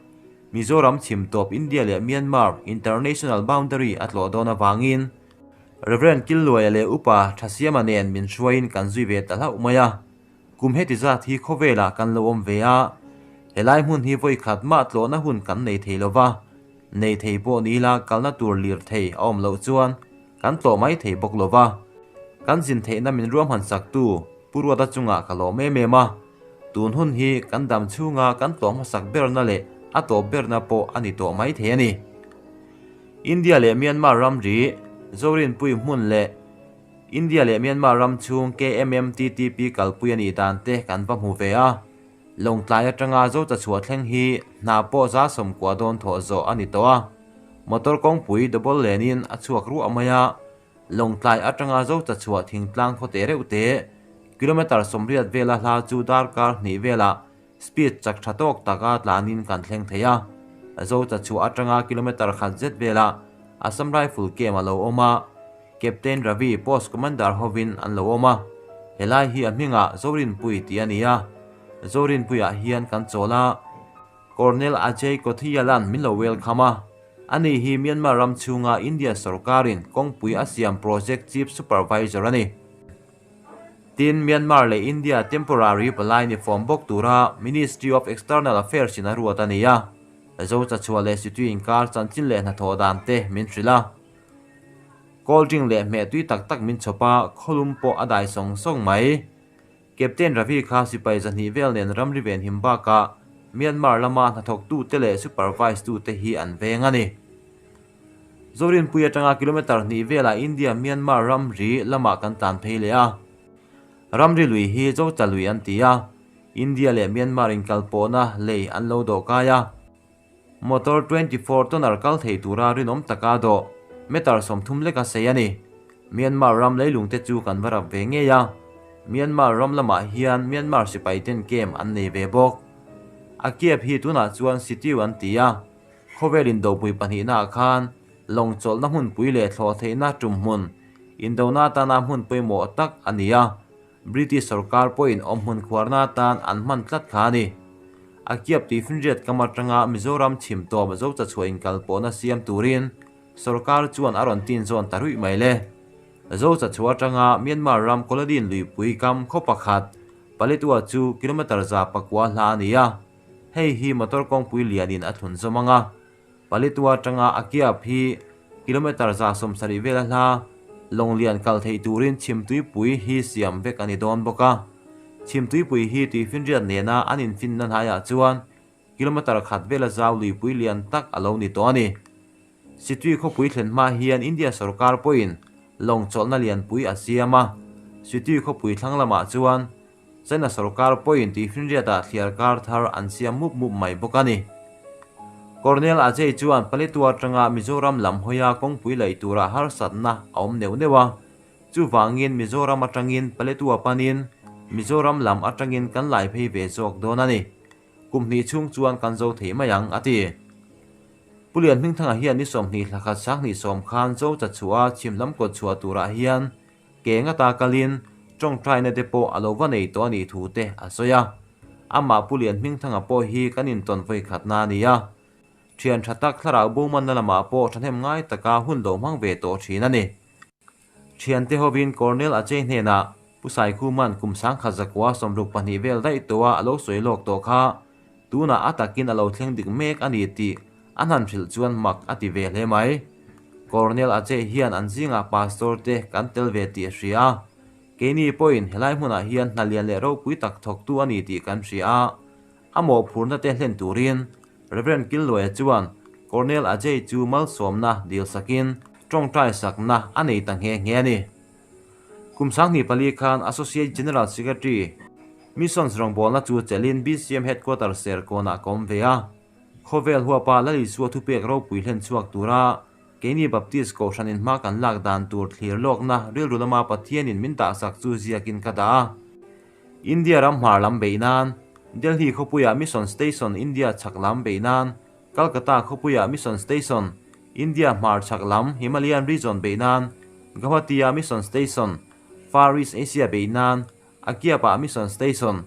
Mizoram chhim tawp India leh Myanmar International Boundary a tlawh dawn avangin Rev. Killuaia leh Upa Thasiama nen min hruaiin kan zui ve ta hlauh mai a. Kum heti zat hi khawvelah kan lo awm ve a, helai hmun hi vawi khat mah tlawhna hun kan nei thei lo va, nei thei pawh ni ila kalna tur lir thei a awm loh chuan kan tlawh mai thei bawk lo va. Kan zin theihna min ruahman saktu Pu Ruata chungah ka lawm em em a, tun hun hi kan dam chhunga kan tlawh hmasak berna leh a tawp berna pawh a ni tawh mai thei a ni. India leh Myanmar ramri, Zorinpui hmun leh India leh Myanmar ram chhung KMMTTP kalpui a nih dan te kan va hmu ve a, Lawngtlai atanga Zota chhuah thleng hi hna pawh za 90 dawn thawh zawh a ni tawh a, motor kawngpui double lane in a chhuak ruah mai a, Lawngtlai atanga Zota chhuah thingtlang khaw te reuh te kilometre 80 vela hla chu darkar hnih velah Speed chak tha tawk taka tlanin kan thleng thei a, Zota chhuah atanga kilometre khat zet velah Assam Rifle camp a lo awm a, Captain Ravi Post Commander hovin an lo awm a, helai hi a hmingah Zorinpui tih a ni a, Zorinpuiah hian kan chawl a, Colonel Ajay Kothiyalan min lo welcome a, ani hi Myanmar ram chhunga India sorkarin kawngpui a siam Project Chief Supervisor a ni. Tin, Myanmar leh India temporary palai ni fawm bawk tura Ministry of External Affairs in a ruat a ni a. Zo chachhuah leh Situ inkar chanchin leh hnathawh dan te min hrilh a. Cold drink leh hmeh tui tak tak min chhawp a, khawlum pawh a dai sawng sawng mai. Captain Ravi kha sipai 200 vel nen ramri venhim bakah Myanmar lama hnathawktute leh supervise tute hi an veng a ni. Zorinpui atanga kilometre hnih velah India-Myanmar ramri lamah kan tlan phei leh a. Ramri lui hi Zocha lui an ti a, India leh Myanmar inkalpawhna lei an lo dawh kai a. Motor 24 tonner kal thei tura rinawm taka dawh meter 30 leka sei a ni. Myanmar ram leilung te chu kan va rap ve ngei a. Myanmar ram lamah hian Myanmar sipai ten camp an nei ve bawk. A camp hi tunah chuan Sitiu an ti a. Khawvel indopui pahnihnaah khan lawng chawlhna hmunpui leh thlawh theihna tum hmun indona atana hmun pawimawh tak a ni a, British sorkar pawhin awmhmun khuarna atan an hman tlat kha a ni. A kiap tih finriat kam atanga Mizoram chhim tawp Zocha chhuah inkalpawhna siam turin sorkar chuan a rawn tin zawn ta ruih mai le. Zocha chhuah atanga Myanmar ram Koladin luipui kam khaw pakhat Paletwa chu kilometre 109 hla a ni a. Hei hi motor kawngpui lianin a thlun zawm ang a, Paletwa atanga a kiap hi kilometre 70 vela hla lawng lian kal theih turin chhimtuipui hi siam vek a ni dawn bawk a. Chhimtuipui hi tuifinriat nena an infinna hnaiah chuan kilometre khat vela zau luipui lian tak a lo ni tawh a ni. Situi khawpui thlen hma hian India sorkar pawhin lawng chawlhna lianpui a siam a, Situi khawpui thlang lamah chuan China sorkar pawhin tuifinriatah thliar kar thar an siam mup mup mai bawk a ni. Colonel Ajay chuan Paletwa atanga Mizoram lam hawia kawngpui laih turah harsatna a awm neuh neuh a, chuvangin Mizoram atangin Paletwa panin Mizoram lam atangin kan lai phei ve zawk dawn a ni. Kum hnih chhung chuan kan zo thei mai ang, a ti. Pu Lian Hmingthanga hian ni 20 thla khat 2010 khan Zo chachhuah a chhim lam kawt chhuah turah hian Ke ngata kalin tawngtaina te pawh a lo va nei tawh a nih thu te a sawi a. Amah Pu Lian Hmingthanga pawh hi kan intawn vawi khatna a ni a. Thian tha tak thlarau bomanna lamah pawh thahnem ngai taka hun lo hmang ve tawh thin a ni. Thiante hovin Colonel Ajay hnenah Pu Saikhuman kum 1962 vel daih tawha a lo sawi lawk tawh kha Tunah a takin a lo thleng dik mek a ni tih an han hrilh chuan mak a ti ve hle mai. Colonel Ajay hian an zingah pastor te kan tel ve tih a hria a. Keini pawhin helai hmunah hian hna lian leh ropui tak thawktu a ni tih kan hria a, a mawhphurna te hlen turin Rev. Killuaia chuan Colonel Ajay chu malsawmna dil sakin tawngtai sakna a nei ta nghe nghe a ni. Kum 24 khan Associate General Secretary, Missions rawngbawlna chu chelhin BCM Headquarters Serkawnah ka awm ve a. Khawvel huapa Lal Isua thupek ropui hlen chhuak tura keini Baptist Kohhranin hma kan lak dan tur thlir lawkna rilru lama Pathianin min dahsak chu ziakin ka dah a. India ram hmar lam beih nan, Delhi khawpuiah Mission Station India chhak lam beih nan, Calcutta khawpuiah Mission Station, India hmar chhak lam Himalayan Region beih nan, Guwahati-a Mission Station, Far East Asia beih nan, Akyab-ah Mission Station,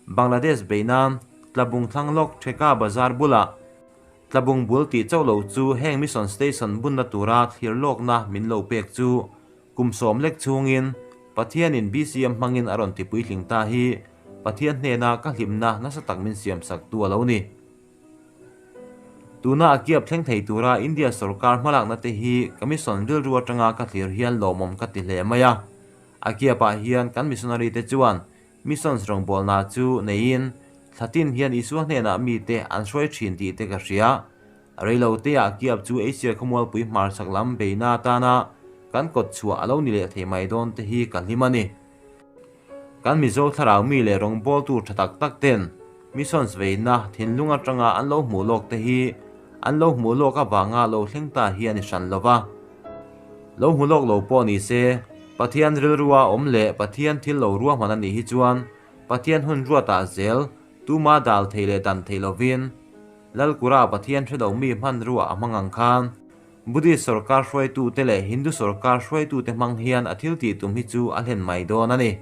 Bangladesh beih nan, Tlabung thlang lawk Theka Bazar bulah Tlabung bul tih chauh lo chu heng Mission Station bunna tura thlir lawkna min lo pek chu kum sawm lek chhungin Pathianin BCM hmangin a rawn ti puitling ta hi Pathian hnena ka hlimna nasa tak min siamsaktu a lo ni. Tuna a kiap thleng thei tura India sorkar hmalakna te hi ka mission rilru atanga ka thlir hian lawmawm ka ti hle mai a. A kiapah hian kan missionary te chuan missions rawngbawlna chu neiin thlatin hian Isua hnenah mite an hruai thin tih te ka hria. Reilo teah kiap chu Asia khawmualpui hmarchhak lam beina atana kan kawt chhuah a lo ni leh thei mai dawn te hi ka hlim a ni. Kan Mizo thlarau mi leh rawngbawltu tha tak tak ten missions veina thinlung atanga an lo hmuh lawk te hi an lo hmuh lawk avanga lo thleng ta hi a ni hran lo va. Lo hmu lawk lo pawh ni se, Pathian rilrua awm leh Pathian thil lo ruahman a nih hi chuan Pathian hun ruatah zel tuma dal thei leh dan thei lovin Lalkura Pathian hre lo mi hmanrua a hmang ang khan Buddhist sorkar hruaitute leh Hindu sorkar hruaitute hmang hian a thil tih tum hi chu a hlen mai dawn a ni.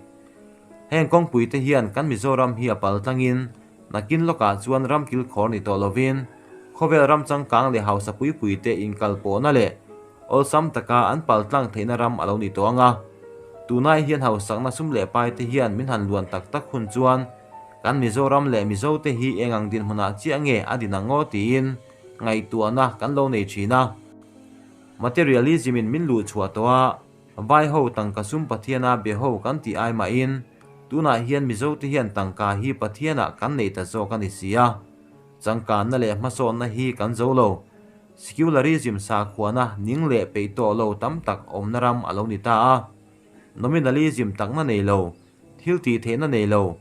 Heng kawngpuite hian kan Mizoram hi a pal tlangin nakin lawkah chuan ram kilkhawr ni tawh lovin khawvel ram changkang leh hausa puipuite inkalpawhna leh awlsam taka an pal tlang theihna ram a lo ni tawh ang a. Tunai hian hausakna sum leh paite hian min han luan tak tak hun chuan kan Mizoram leh Mizote hi eng ang dinhmunah chiah nge a din ang aw tiin ngaihtuahna kan lo nei thin a. Materialism in min luh chhuah tawh a, vai ho tangka sum Pathiana be ho kan tih ai mahin tunah hian Mizote hian tangka hi Pathianah kan nei ta zawk a ni si a. Changkanna leh hmasawnna hi kan zo lo. Secularism sakhuana ning leh peih tawh lo tam tak awmna ram a lo ni ta a. Nominalism takna nei lo, thil tih theihna nei lo,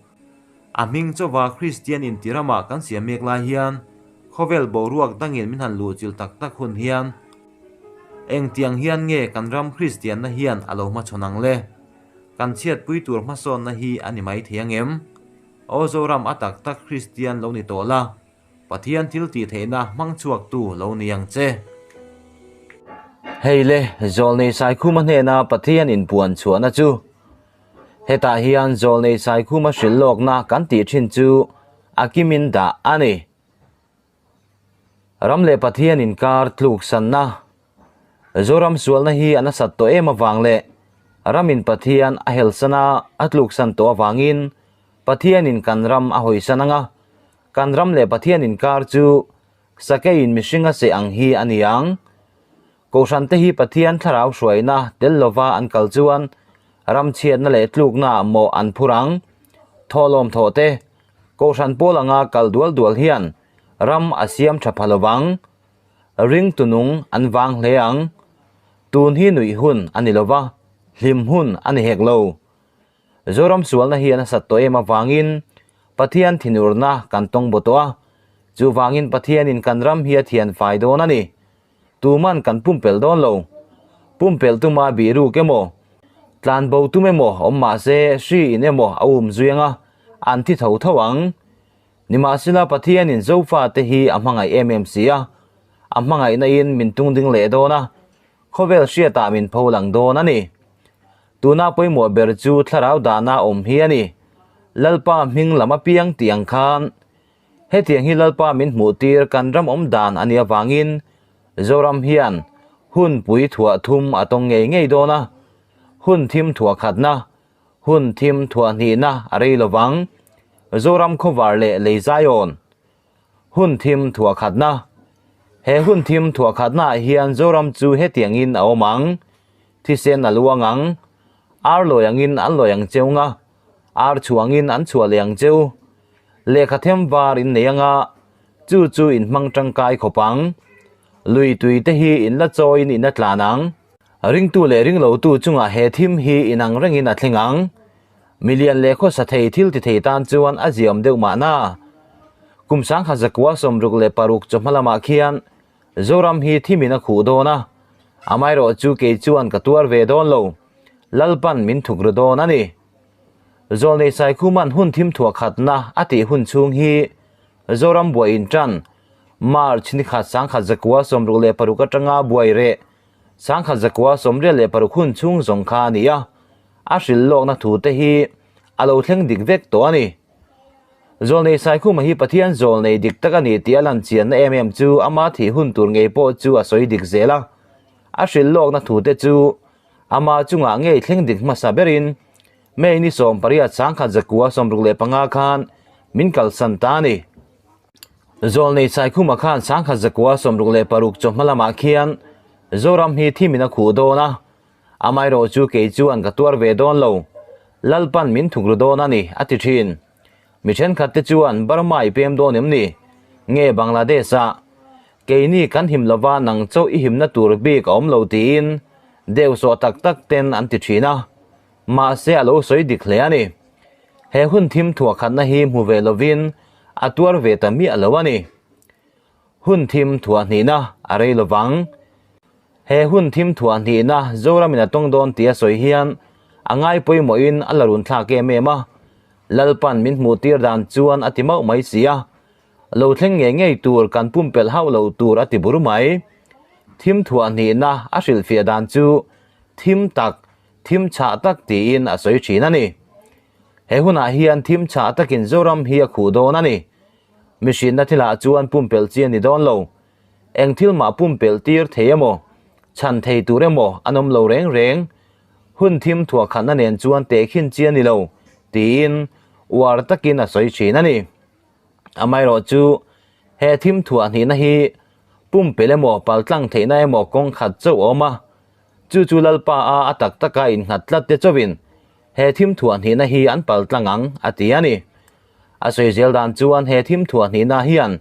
A hming chauva Kristian inti ramah kan siam mek lai hian khawvel boruak dangin min han luhchilh tak tak hun hian engtiang hian nge kan ram Kristianna hian a lo hmachhawn ang le? Kan chhiatpui tur hmasawnna hi a ni mai thei ang em? Aw Zoram a tak tak Kristian lo ni tawh la, Pathian thil tih theihna hmang chhuaktu lo ni ang che. Hei le, Zawlnei Saikhuma hnena Pathian inpuan chhuahna chu Hetah hian Zawlnei Saikhuma hrilh lawkna kan tih thin chu a kimin dah a ni. Ram leh Pathian inkar tluksanna, Zoram sualna hi a nasat tawh em avang leh ramin Pathian a helsan a, a tluksan tawh avangin Pathianin kan ram a hawisan ang a, kan ram leh Pathian inkar chu sakeiin mihring a seh ang hi a ni ang. Kohhrante hi Pathian thlarau hruaina tel lova an kal chuan ram chhiatna leh tluknaah mawh an phur ang. Thawhlawm thawh te, Kohhran pawl anga kal dual dual hian ram a siam tha pha lovang. Ring tunung an vang hle ang. Tun hi nuih hun a ni lova, hlim hun a ni hek lo. Zoram sualna hi a nasat tawh em avangin Pathian thinurna kan tawng baw tawh a, chuvangin Pathianin kan ram hi a thian fai dawn a ni. Tuman kan pumpelh dawn lo. Pumpelh tuma bihruk emaw, tlanbo tum emaw awm mah se hri in emaw a um zui anga an thi tho tho ang. Nimahsela Pathianin Zofa te hi a hmangaih em em si a, a hmangaihna in min tung ding leh dawn a, khawvel hriatah min pho lang dawn a ni. Tuna pawimawh ber chu thlarau dahna awm hi a ni. Lalpa hming lam apiang tih ang khan Hetiang hi Lalpa min hmuh tir kan ram awm dan a nih avangin Zoram hian hun pui thuah thum a tawng ngei ngei dawn a, hun thim thuah khatna, hun thim thuah hnihna a rei lovang. Zoram khawvar leh lei zaiawn, hun thim thuah khatna. He hun thim thuah khatnaah hian Zoram chu hetiangin a awm ang, thisen a luang ang. Ar lawi angin an lawi ang cheu nga, ar chhuah angin an chhuah leh ang cheu. Lehkha them var in nei anga, chu chu in hmang tangkai khawp ang. Lui tui te hi in la chawiin in la tlan ang. Ringtu leh ringlotu chungah he thim hi inang rengin a thleng ang. Milian leh khawsa thei thil ti thei tan chuan a ziaawm deuh mahna. Kum sangkhat zakua 66 chawhma lamah khian Zoram hi thimin a khuh dawn a, amaherawh chu kei chuan ka tuar ve dawn lo, Lalpan min thuk ru dawn a ni. Zawlnei Saikhuman hun thim thuah khatna a tih hun chhung hi Zoram buai intan March ni khat 1966 atanga buai reh 1986 hun chhung zawng kha a ni a, a hrilh lawkna thu te hi a lo thleng dik vek tawh a ni. Zawlnei Saikhuma hi Pathian zawlnei dik tak a ni tih a lan chianna em em chu ama thih hun tur ngei pawh chu a sawi dik zel a. A hrilh lawkna thu te chu ama chungah ngei thleng dik hmasa berin May ni 18 1965 khan min kalsan ta a ni. Zawlnei Saikhuma khan 1966 chawhma lamah khian Zoram hi thimin a khuh dawn a, Amaherawh chu kei chuan ka tuar ve dawn lo, Lalpan min thuk ru dawn a ni, a ti thin. Mi thenkhat te chuan Burma i pem dawn em ni? Nge Bangladesh ah? Keini kan him lova nang chauh i himna tur bik a awm lo tiin deuhsawh tak tak ten an ti thin a. Mahse a lo sawi dik hle a ni. He hun thim thuah khatna hi hmu ve lovin a tuar ve ta miah lo a ni. Hun thim thuah hnihna a rei lovang. He hun thim thuah hnihna Zoramin a tawng dawn tih a sawi hian a ngai pawimawhin a la run thlak em em a, Lalpan min hmuh tir dan chuan a ti mauh mai si a, lo thleng ngei ngei tur kan pumpelh hauh lo tur a ti bur mai. Thim thuah hnihna a hrilhfiah dan chu thim tak, thim chhah tak tiin a sawi thin a ni. He hunah hian thim chhah takin Zoram hi a khuh dawn a ni. Mihrinna thilah chuan pumpelh chi a ni dawn lo. Eng thil mah pumpelh tir thei emaw, chhan thei tur emaw an awm lo reng reng. Hun thim thuah khatna nen chuan tehkhin chi a ni lo, tiin uar takin a sawi thin a ni. Amaherawh chu he thim thuah hnihna hi pumpelh emaw paltlang theihna emaw kawng khat chauh a awm a, chu chu Lalpa a a tak taka innghat tlat te chauhin he thim thuah hnihna hi an paltlang ang, a ti a ni. A sawi zel dan chuan he thim thuah hnihna hian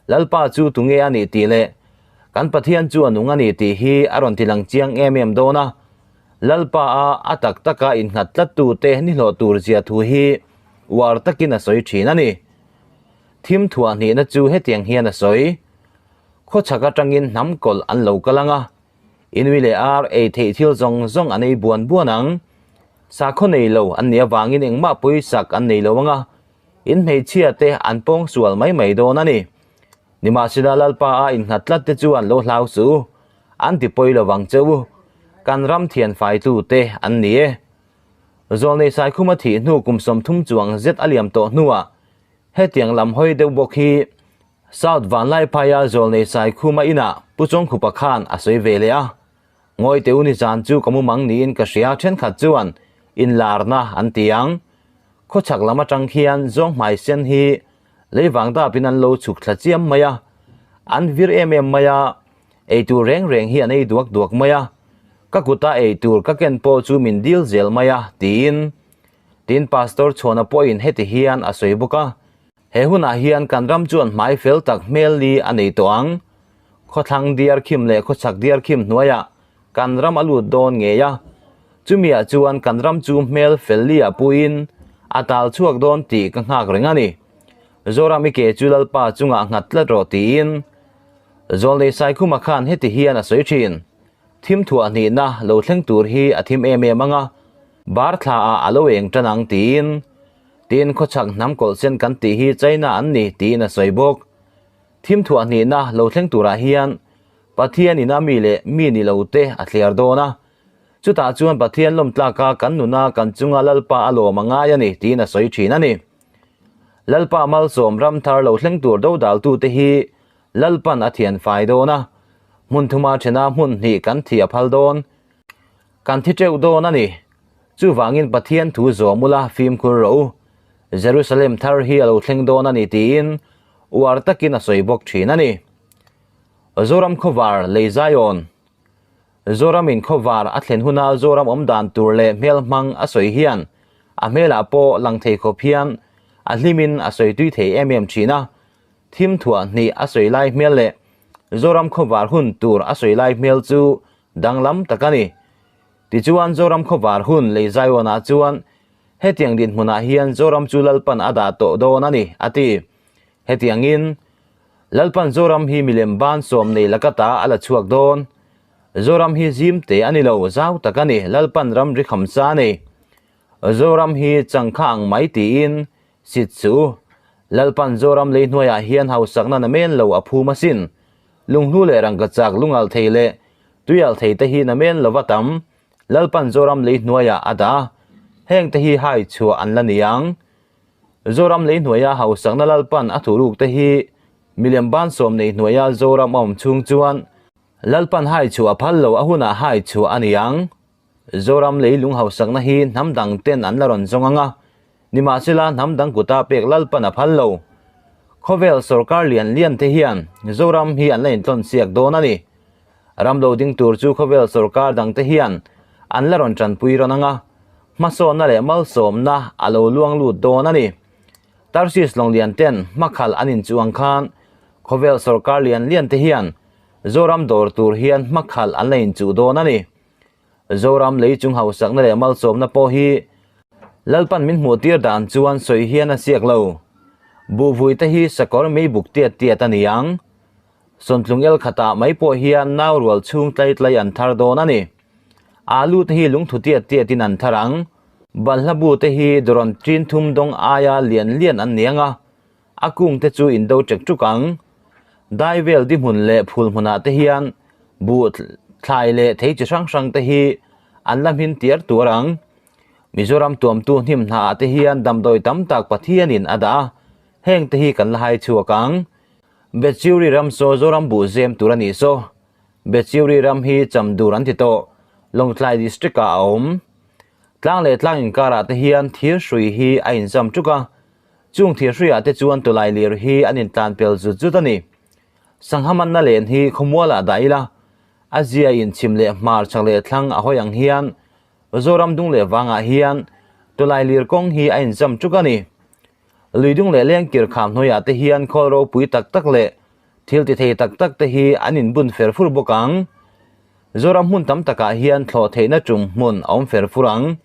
Lalpa chu tunge a nih tih leh kan Pathian chu a nung a ni tih hi a rawn tilang chiang em em dawn a. Lalpa a a tak taka innghat tlattute nihlawh tur zia thu hi uar takin a sawi thin a ni. Thim thuah hnihna chu hetiang hian a sawi, Khawchhak atangin hnam kawlh an lo kal ang a, Inui leh ar ei theih thil zawng zawng an ei buan buan ang. Sakhaw nei lo an nih avangin engmah pawisak an nei lo ang a, in hmeichhia te an pawng sual mai mai dawn a ni. Nimahsela Lalpa a innghat tlat te chuan lo hlau suh u, an ti pawi lo vang che u, kan ram thian faitu te an ni e. Zawlnei Saikhuma thih hnu kum 30 chuang zet a liam tawh hnuah hetiang lam hawi deuh bawk hi South Vanlaiphaia Zawlnei Saikhuma inah Pu Chawngkhupa khan a sawi ve leh a. Ngawi teh u ni zan chu ka mumang niin ka hria thenkhat chuan inlarna an ti ang. Khawchhak lam atang khian zawng hmai sen hi leivang dapin an lo chhuk thla chiam mai a. An vir em em mai a, eitur reng reng hi an ei duak duak mai a. Ka kuta eitur ka ken pawh chu min dil zel mai a, tiin. Tin Pastor Chhuana pawhin heti hian a sawi bawk a. He hunah hian kan ram chuan hmai fel tak hmel li a nei tawh ang. Khawthlang diar khim leh khawchhak diar khim hnuaiah kan ram a lut dawn ngei a. Chumiah chuan kan ram chu hmel fel li ah puiin a tal chhuak dawn tih ka nghak reng a ni. Zoram i ke chu Lalpa chungah nghat tlat rawh tiin Zawlnei Saikhuma khan heti hian a sawi thin. Thim thuah hnihna lo thleng tur hi a thim em em ang a, bar thla ah a lo eng tan ang tiin. Tin, khawchhak hnam kawlh sen kan tih hi China an ni tiin a sawi bawk. Thim thuah hnihna lo thleng turah hian Pathian ina mi leh mi ni lo te a thliar dawn a. Chutah chuan Pathian lawm tlaka kan nuna kan chunga Lalpa a lawm a ngai a ni tiin a sawi thin a ni. Lalpa malsawm ram thar lo thleng tur dodaltute hi Lalpan a thian fai dawn a, hmun thuma thena hmun hnih kan thi a phal dawn. Kan thi teuh dawn a ni. Chuvangin Pathian thu zawm ula fimkhur rawh u. Jerusalem thar hi a lo thleng dawn a ni tiin uar takin a sawi bawk thin a ni. Zoram khawvar lei Zion. Zoramin khawvar a thlen huna Zoram awm dan tur leh hmel hmang a sawi hian a hmelah pawh lang thei khawp hian a hlimin a sawi tui thei em em thin a. Thim thuah hnih a sawi lai hmel leh Zoram khawvar hun tur a sawi lai hmel chu danglam tak a ni. Tichuan Zoram khawvar hun lei Zaiawnah chuan hetiang dinhmunah hian Zoram chu Lalpan a dah tawh dawn a ni, a ti. Hetiangin Lalpan Zoram hi milem ban sawm nei laka ta a la chhuak dawn. Zoram hi zim te a ni lo, zau tak a ni, Lalpan ram ri kham sa a ni. Zoram hi changkha ang mai tiin sit suh u. Lalpan Zoram lei hnuaiah hian hausakna namen lo a phum asin. Lunghlu leh rangkachak lungal thei leh tuial thei te hi namen lova tam Lalpan Zoram lei hnuaiah a dah a, heng te hi hai chhuah an la ni ang. Zoram lei hnuaia hausakna Lalpan a thuruk te hi milem ban sawm nei hnuaia Zoram a awm chhung chuan Lalpan hai chhuah a phal lo a hunah hai chhuah a ni ang. Zoram lei lung hausakna hi hnam dang ten an la rawn zawng ang a, nimahsela hnam dang kuta pek Lalpan a phal lo. Khawvel sorkar lian lian te hian Zoram hi an la intlawn siak dawn a ni. Ram lo ding tur chu khawvel sorkar dang te hian an la rawn tanpui rawn ang a, hmasawnna leh malsawmna a lo luang lut dawn a ni. Tarsis lawng lian ten hmakhalh an inchuh ang khan khawvel sorkar lian lian te hian Zoram dawr tur hian hmakhalh an la inchuh dawn a ni. Zoram lei chung hausakna leh malsawmna pawh hi Lalpan min hmuh tir dan chuan sawi hian a siak lo. Buhvui te hi sakawr mei buk tiat tiat a ni ang. Sawntlung el khatah mai pawh hian nau rual chhung tlai tlai an thar dawn a ni. Alu te hi lungthu tiat tiatin an thar ang. Balhla bu te hi dawrawn ṭin thum dawng aia lian lian an ni ang a, a kung te chu in do ṭek ṭuk ang. Dai vel di hmun leh phul hmunah te hian buh thlai leh thei chi hrang hrang te hi an la hmin tiar tuar ang. Mizoram tuamtu hnim hnaah te hian damdawi tam tak Pathianin a dah a, heng te hi kan la hai chhuak ang. Bechiuri ram saw Zoram buh zem tur a nih saw. Bechiuri ram hi Chamdur an ti tawh, Lawngtlai District ah a awm. Tlang leh tlang inkarah te hian thir hrui hi a inzam tuk a, chung thir hruiah te chuan tulai lir hi an intlan pel zut zut a ni. Sangha manna len hi khawmualah dah ila, a zia in chhim leh hmar chak leh thlang a hawi ang hian Zoram dung leh vangah hian tulai lir kawng hi a inzam tuk a ni. Lui dung leh lengkir kham hnuaiah te hian khawl ropui tak tak leh thil ti thei tak tak te hi an inbun fer fur bawk ang. Zoram hmun tam takah hian thlawh theihna tum hmun a awm fer fur ang.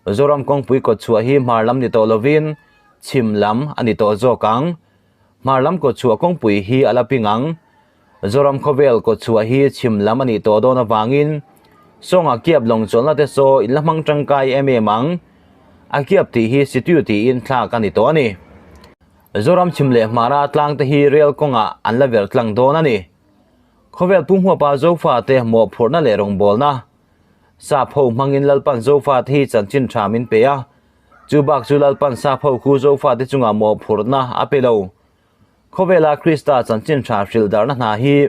Zoram kawngpui kawtchhuah hi hmar lam ni tawh lovin chhim lam a ni tawh zawk ang. Hmar lam kawtchhuah kawngpui hi a la ping ang. Zoram khawvel kawtchhuah hi chhim lam a nih tawh dawn avangin Sawngah kiap lawng chawlhna te saw in la hmang tangkai em em ang. A kiap tih hi situ tiin thlak a ni tawh a ni. Zoram chhim leh hmara tlang te hi rel kawngah an la verh tlang dawn a ni. Khawvel pumhuapa Zofate mawhphurhna leh rawngbawlna Sap ho hmangin Lalpan Zofate hi chanchin tha min pe a, chu bak chu Lalpan sap ho khu Zofate chungah mawhphurhna a pe lo. Khawvela Krista chanchin tha hrilh darhna hna hi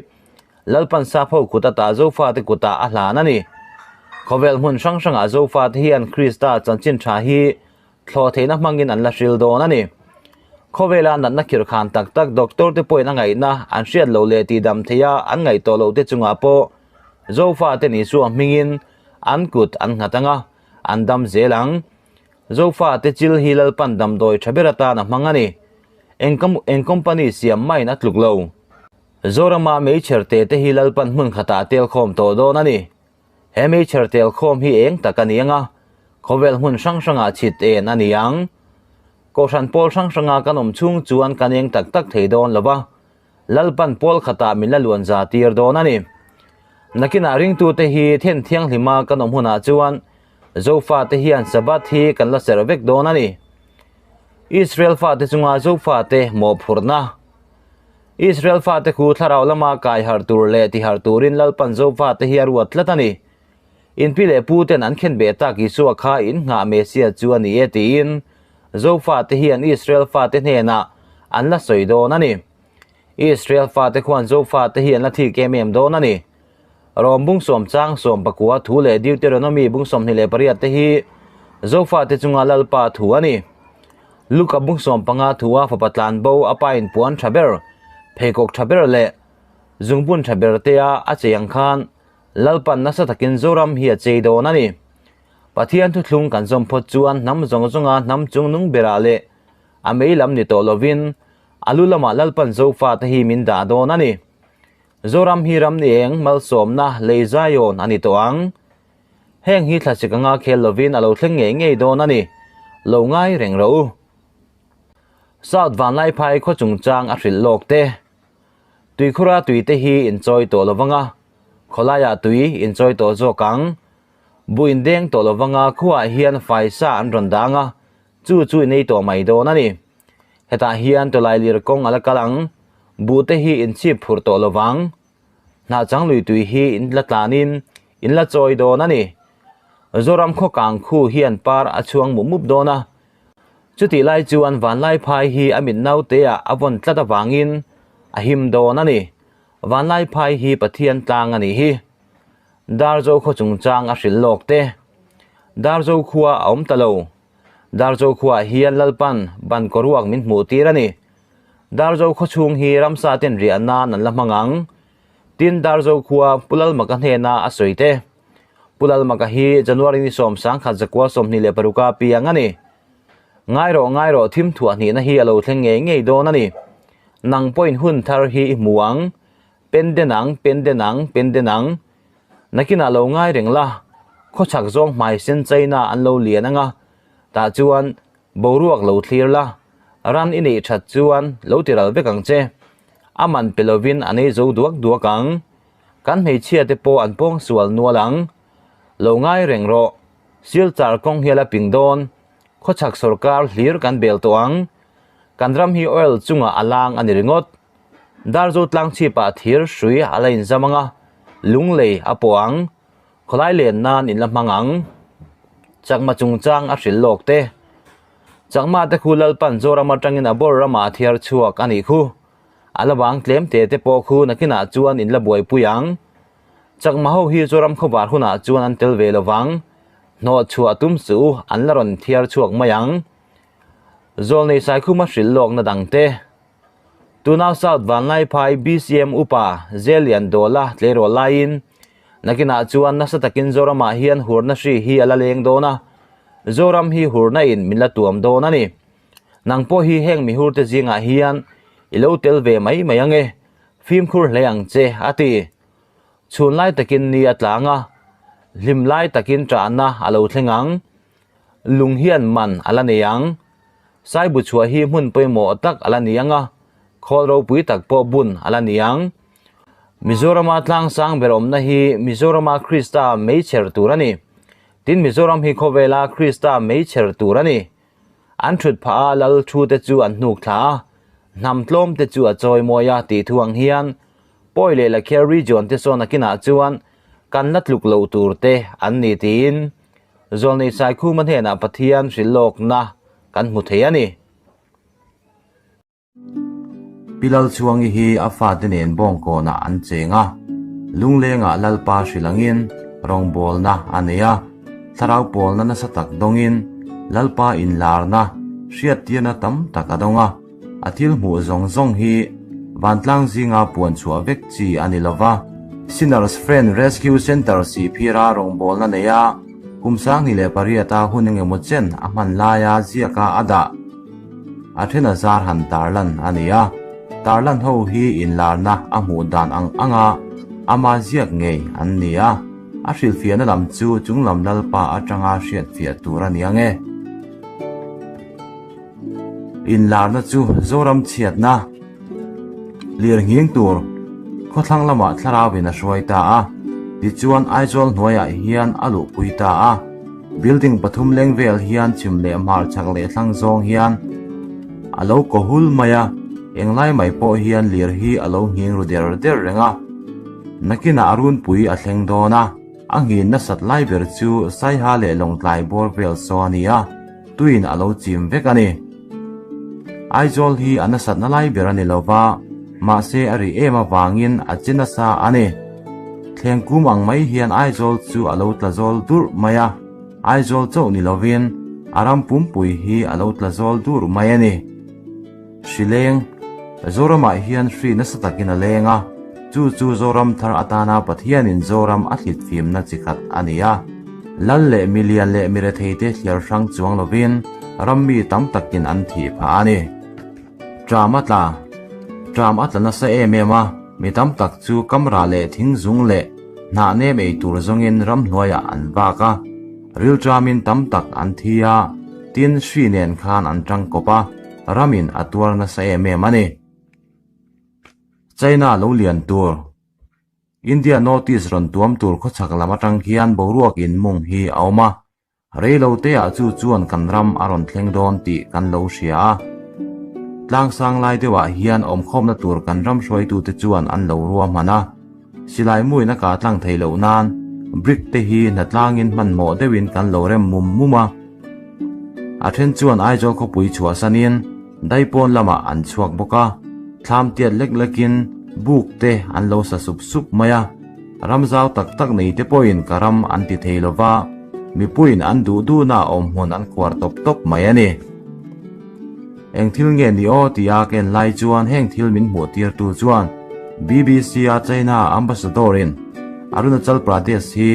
Lalpan sap ho kut ata Zofate kutah a hlan a ni. Khawvel hmun hrang hrangah Zofate hian Krista chanchin tha hi thlawh theihna hmangin an la hril dawn a ni. Khawvela natna khirhkhan tak tak doctor te pawhin a ngaihna an hriat loh leh tihdam theiha an ngaih tawh loh te chungah pawh Zofate Isua hmingin an kut an nghat ang a, an dam zel ang. Zofate chil hi Lalpan damdawi tha ber atan a hmang a ni. Eng eng company siam main a tluk lo. Zorama meichher te te hi Lalpan hmun khatah a tel khawm tawh dawn a ni. He meichher tel khawm hi eng tak a ni ang a, khawvel hmun hrang hrangah chhit en a ni ang. Kohhran pawl hrang hranga kan awm chhung chuan kan eng tak tak thei dawn lo va, Lalpan pawl khatah min la luan za tir dawn a ni. Nakinah ringtute hi then thianghlima kan awm hunah chuan Zofate hian Sabbath hi kan la serh vek dawn a ni. Israel fate chunga Zofate mawhphurhna. Israel fate khu thlarau lama kai harh tur leh ti harh turin Lalpan Zofate hi a ruat tlat a ni. In pi leh pu ten an khen beh tak Isua kha in nghah Messiah chu a ni e tiin Zofate hian Israel fate hnenah an la sawi dawn a ni. Israel fate khuan Zofate hi an la thik em em dawn a ni. Rom bung sawm chang 19 thu leh Deuteronomy bung 28 te hi Zofate chunga Lalpa thu a ni. Luka bung 15 thua fapa tlan bo a pa in puan tha ber, pheikhawk tha ber leh zungbun tha ber tea a chei ang khan. Lalpan nasa takin Zoram hi a chei dawn a ni. Pathian thuthlung kan zawm phawt chuan hnam zawng zawnga hnam chungnung berah leh a mei lam ni tawh lovin a lu lamah Lalpan Zofate hi min dah dawn a ni. Zoram hi ram ni eng malsawmna lei zaiawn a ni tawh ang. Heng hi thlasik anga khel lovin a lo thleng ngei ngei dawn a ni. Lo ngai reng rawh u. South Vanlaiphai khaw chungchang a hrilh lawk te. Tuikhura tui te hi inchawi tawh lovang a, khawlaiah tui inchawi tawh zawk ang. Buh indeng tawh lovang a, khuaah hian faisa an rawn dang a, chu chu in ei tawh mai dawn a ni. Hetah hian tawlailir kawng a la kal ang, buh te hi inchhip phurh tawh lovang. Hnah chang lui tui hi in la tlanin in la chawi dawn a ni. Zoram khaw kang khu hian par a chhuang mup mup dawn a. Chutih lai chuan Vanlaiphai hi a mit nauteah a vawn tlat avangin a him dawn a ni. Vanlaiphai hi Pathian tlang a nih hi. Darzo khaw chungchang a hrilh lawk te. Darzo khua a awm ta lo. Darzo khuaah hian Lalpan ban kawruak min hmuh tir a ni. Darzo khaw chhung hi ramsa ten riah nan an la hmang ang. Tin, Darzo khua Pu Lalmaka hnena a sawi te. Pu Lalmaka hi January ni 10 zakua 26 a piang a ni. Ngai rawh ngai rawh thim thuah hnihna hi a lo thleng ngei ngei dawn a ni. Nang pawhin hun thar hi i hmu ang. Pen den ang, pen den ang, pen den ang. Nakinah lo ngai reng la, khawchhak zawng hmai sen China an lo lian ang a, tah chuan Boruak lo thlir la, ran i neih that chuan lo ti ral vek ang che. A man pe lovin a nei zo duak duak ang. Kan hmeichhia te pawh an pawng sual nual ang. Lo ngai reng rawh, Silchar kawng hial a ping dawn. Khawchhak sawrkar hlir kan bel tawh ang. Kan ram hi oil chungah a lang a ni ringawt. Darzo tlang chhipah thir hrui a la inzam ang a, lunglei a pawh ang. Khawlai len nan in la hmang ang. Chakma chungchang a hrilh lawk te. Chakma te khu Lalpan Zoram atangin a bawr ramah a thiar chhuak a nih khu. A la vang tlem te te pawh khu nakinah chuan in la buaipui ang. Chakma ho hi Zoram khawvar hunah chuan an tel ve lovang. Hnawh chhuah tum suh u an la rawn thiar chhuak mai ang. Zawlnei Saikhuma hrilh lawkna dang te. Tunau South Vanlaiphai BCM Upa Zelian Dawla tleirawl laiin nakinah chuan nasa takin Zoramah hian hurna hri hi a la leng dawn a, Zoram hi hurna in min la tuam dawn a ni. Nang pawh hi heng mihurte zingah hian i lo tel ve mai mai ange, fimkhur hle ang che, a ti. Chhun lai takin ni a tlang a, hlim lai takin ṭahna a lo thleng ang. Lung hian man a la nei ang. Saibu chhuah hi hmun pawimawh tak a la ni ang a, khawl ropui tak pawh bun a la ni ang. Mizorama tlang sang ber awmna hi Mizorama Krista meichher tur a ni. Tin, Mizoram hi khawvela Krista meichher tur a ni. An thut phah a, lal thu te chu an hnuk thla a, hnam tlawm te chu a chawi mawi a tih thu ang hian Pawi leh Lakher region te sawn akinah chuan kan la tluk loh tur te an ni tiin Zawlnei Saikhuma hnenah Pathian hrilh lawkna kan hmu thei a ni. Pi Lalchhuangi hi a fate nen Bawngkawnah an cheng a, Lunglengah Lalpa hrilh angin rawngbawlna a nei a, thlarau pawlna nasa tak dawngin Lalpa inlarna hriattirna tam tak a dawng a. A thil hmuh zawng zawng hi vantlang zinga puan chhuah vek chi a ni lova. Sinners Friend Rescue Centre sihphira rawngbawlna nei a, kum 28 a hun engemaw chen a hman laia ziaka a dah a then a zar han tarlan a ni a. Tarlan ho hi inlarna a hmuh dan ang anga ama ziak ngei an ni a, a hrilhfiahna lam chu chunglam Lalpa atanga hriatfiah tur a ni ang e. Inlarna chu Zoram chhiatna lir nghing tur khawthlang lamah thlarauin a hruai ta a, tichuan Aizawl hnuaiah hian a luhpui ta a. Building pathum leng vel hian chhim leh hmar chak leh thlang zawng hian a lo kaw hul mai a, englai mai pawh hian lir hi a lo nghing ru der der reng a. Nakinah a runpui a thleng dawn a, a nghin nasat lai ber chu Saiha leh Lawngtlai bawr vel saw a ni a. Tuin a lo chim vek a ni. Aizawl hi a nasatna lai ber a ni lo va, mahse a ri em avangin a che nasa a ni. Thleng kum ang mai hian Aizawl chu a lo tla zawl durh mai a, Aizawl chauh ni lovin a ram pumpui hi a lo tla zawl durh mai a ni. Hri leng, Zoramah hian hri nasa takin a leng a. Chu chu Zoram thar atana Pathianin Zoram a thlit fimna chi khat a ni a. Lal leh milian leh miretheite thliar hrang chuang lovin ram mi tam takin an thih phah a ni. Ṭam a tla. Ṭam a tla nasa em em a, mi tam tak chu camera leh thing zung leh hnah nem ei tur zawngin ramhnuaiah an vak a, rilṭamin tam tak an thi a, tin hri nen khan an ṭangkawp a, ramin a tuar nasa em em a ni. China lo lian tur. India North East rawn tuam tur khawchhak lam atang khian boruak in mung hi a awm a, reilo te ah chu chuan kan ram a rawn thleng dawn tih kan lo hria a. Tlangsang lai deuh ah hian awmkhawmna tur kan ram hruaitute chuan an lo ruahman a, silai muin a kah tlang thei loh nan brick te hi hnatlangin hmanhmawh deuhin kan lo rem mum mum a. A then chuan Aizawl khawpui chhuahsanin Daipawn lamah an chhuak bawk a, thlam tiat lek lekin buk te an lo sa sup sup mai a. Ram zau tak tak nei te pawhin ka ram an ti thei lo va, mipuiin an duh duhna awm hmun an khuar tawp tawp mai a ni. Eng thil nge ni aw tia ka en lai chuan heng thil min hmuh tirtu chuan BBC-a China Ambassador-in Arunachal Pradesh hi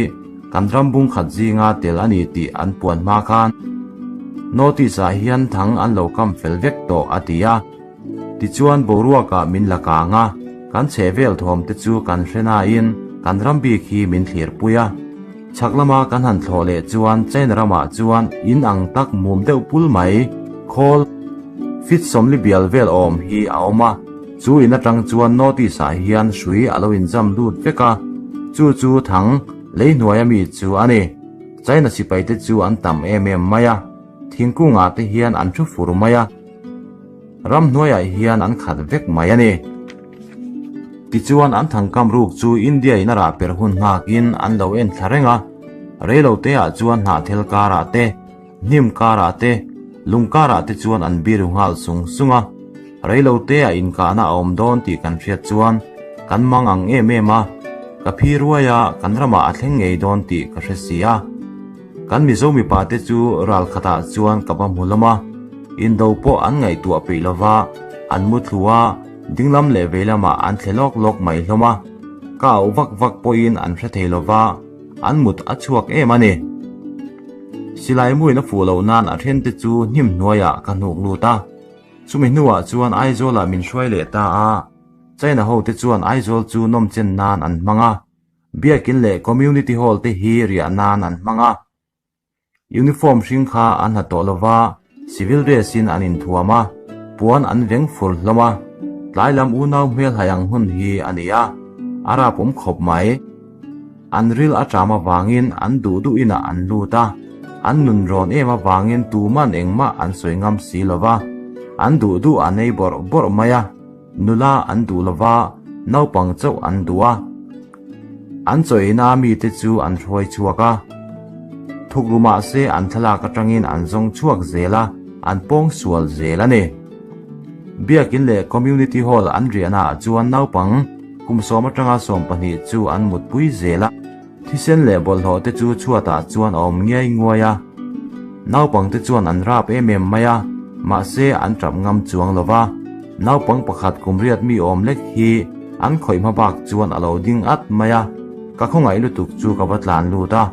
kan ram bung khat zinga tel a ni tih an puan hma khan notice-ah hian thang an lo kam fel vek tawh a ti a. Tichuan boruakah min la kang a, kan chhehvel thawm te chu kan hre nain kan ram bik hi min thlirpui a. Chhak lama kan han thlawh leh chuan China ramah chuan in ang tak mum deuh pul mai, khawl, fit sawmli bial vel awm hi a awm a, chu in atang chuan notice-ah hian hrui a lo inzam lut vek a, chu chu thang lei hnuaia mi chu a ni. China sipaite chu an tam em em mai a, thingkungah te hian an thu fur mai a. Ramhnuaiah hian an khat vek mai a ni. Tichuan an thangkam ruk chu India in a rah per hun nghakin an lo en thla reng a, reiloteah chuan hnahthel karah te, hnim karah te, lung karah te chuan an biru nghal sung sung a. Reiloteah inkahna a awm dawn tih kan hriat chuan kan mang ang em em a, ka phi ruai a kan ramah a thleng ngei dawn tih ka hre si a. Kan Mizo mipa te chu ral khatah chuan ka va hmu hlawm a, indo pawh an ngaihtuah peih lova, an mu thlu a, dinglam leh veilamah an thle lawk lawk mai hlawm a, ka auh vak vak pawhin an hre thei lova, an mut a chhuak em a ni. Silai muin a fuh loh nan a then te chu hnim hnuaiah ka hnuk lut a, chumi hnuah chuan Aizawlah min hruai leh ta a, China ho te chuan Aizawl chu nawmchen nan an hmang a, Biakin leh Community Hall te hi riah nan an hmang a. Uniform hring kha an ha tawh lova, civil dress in an inthuam a, puan an veng fur hlawm a. Tlai lam unau hmel hai ang hun hi a ni a, a rap awm khawp mai. An ril a ṭam avangin an duh duh inah an lut a, an nun rawn em avangin tuman engmah an sawi ngam si lova, an duh duh an ei bawrh bawrh mai a. Nula an duh lova, naupang chauh an duh a. An chawiina mite chu an hruai chhuak a. Thukru mahse an thlalak atangin an zawng chhuak zel a, an pawng sual zel a ni. Biakin leh Community Hall an riahnaah chuan naupang kum sawm atanga 12 chu an mutpui zel a. Thisen leh bawlhhlawh te chu chhuatah chuan a awm ngiai nguai a. Naupang te chuan an rap em em mai a, mahse an tap ngam chuang lo va. Naupang pakhat kum riat mi awm lek hi an khawih hma bak chuan a lo ding at mai a. Ka khawngaih lutuk chu ka va tlan lut a,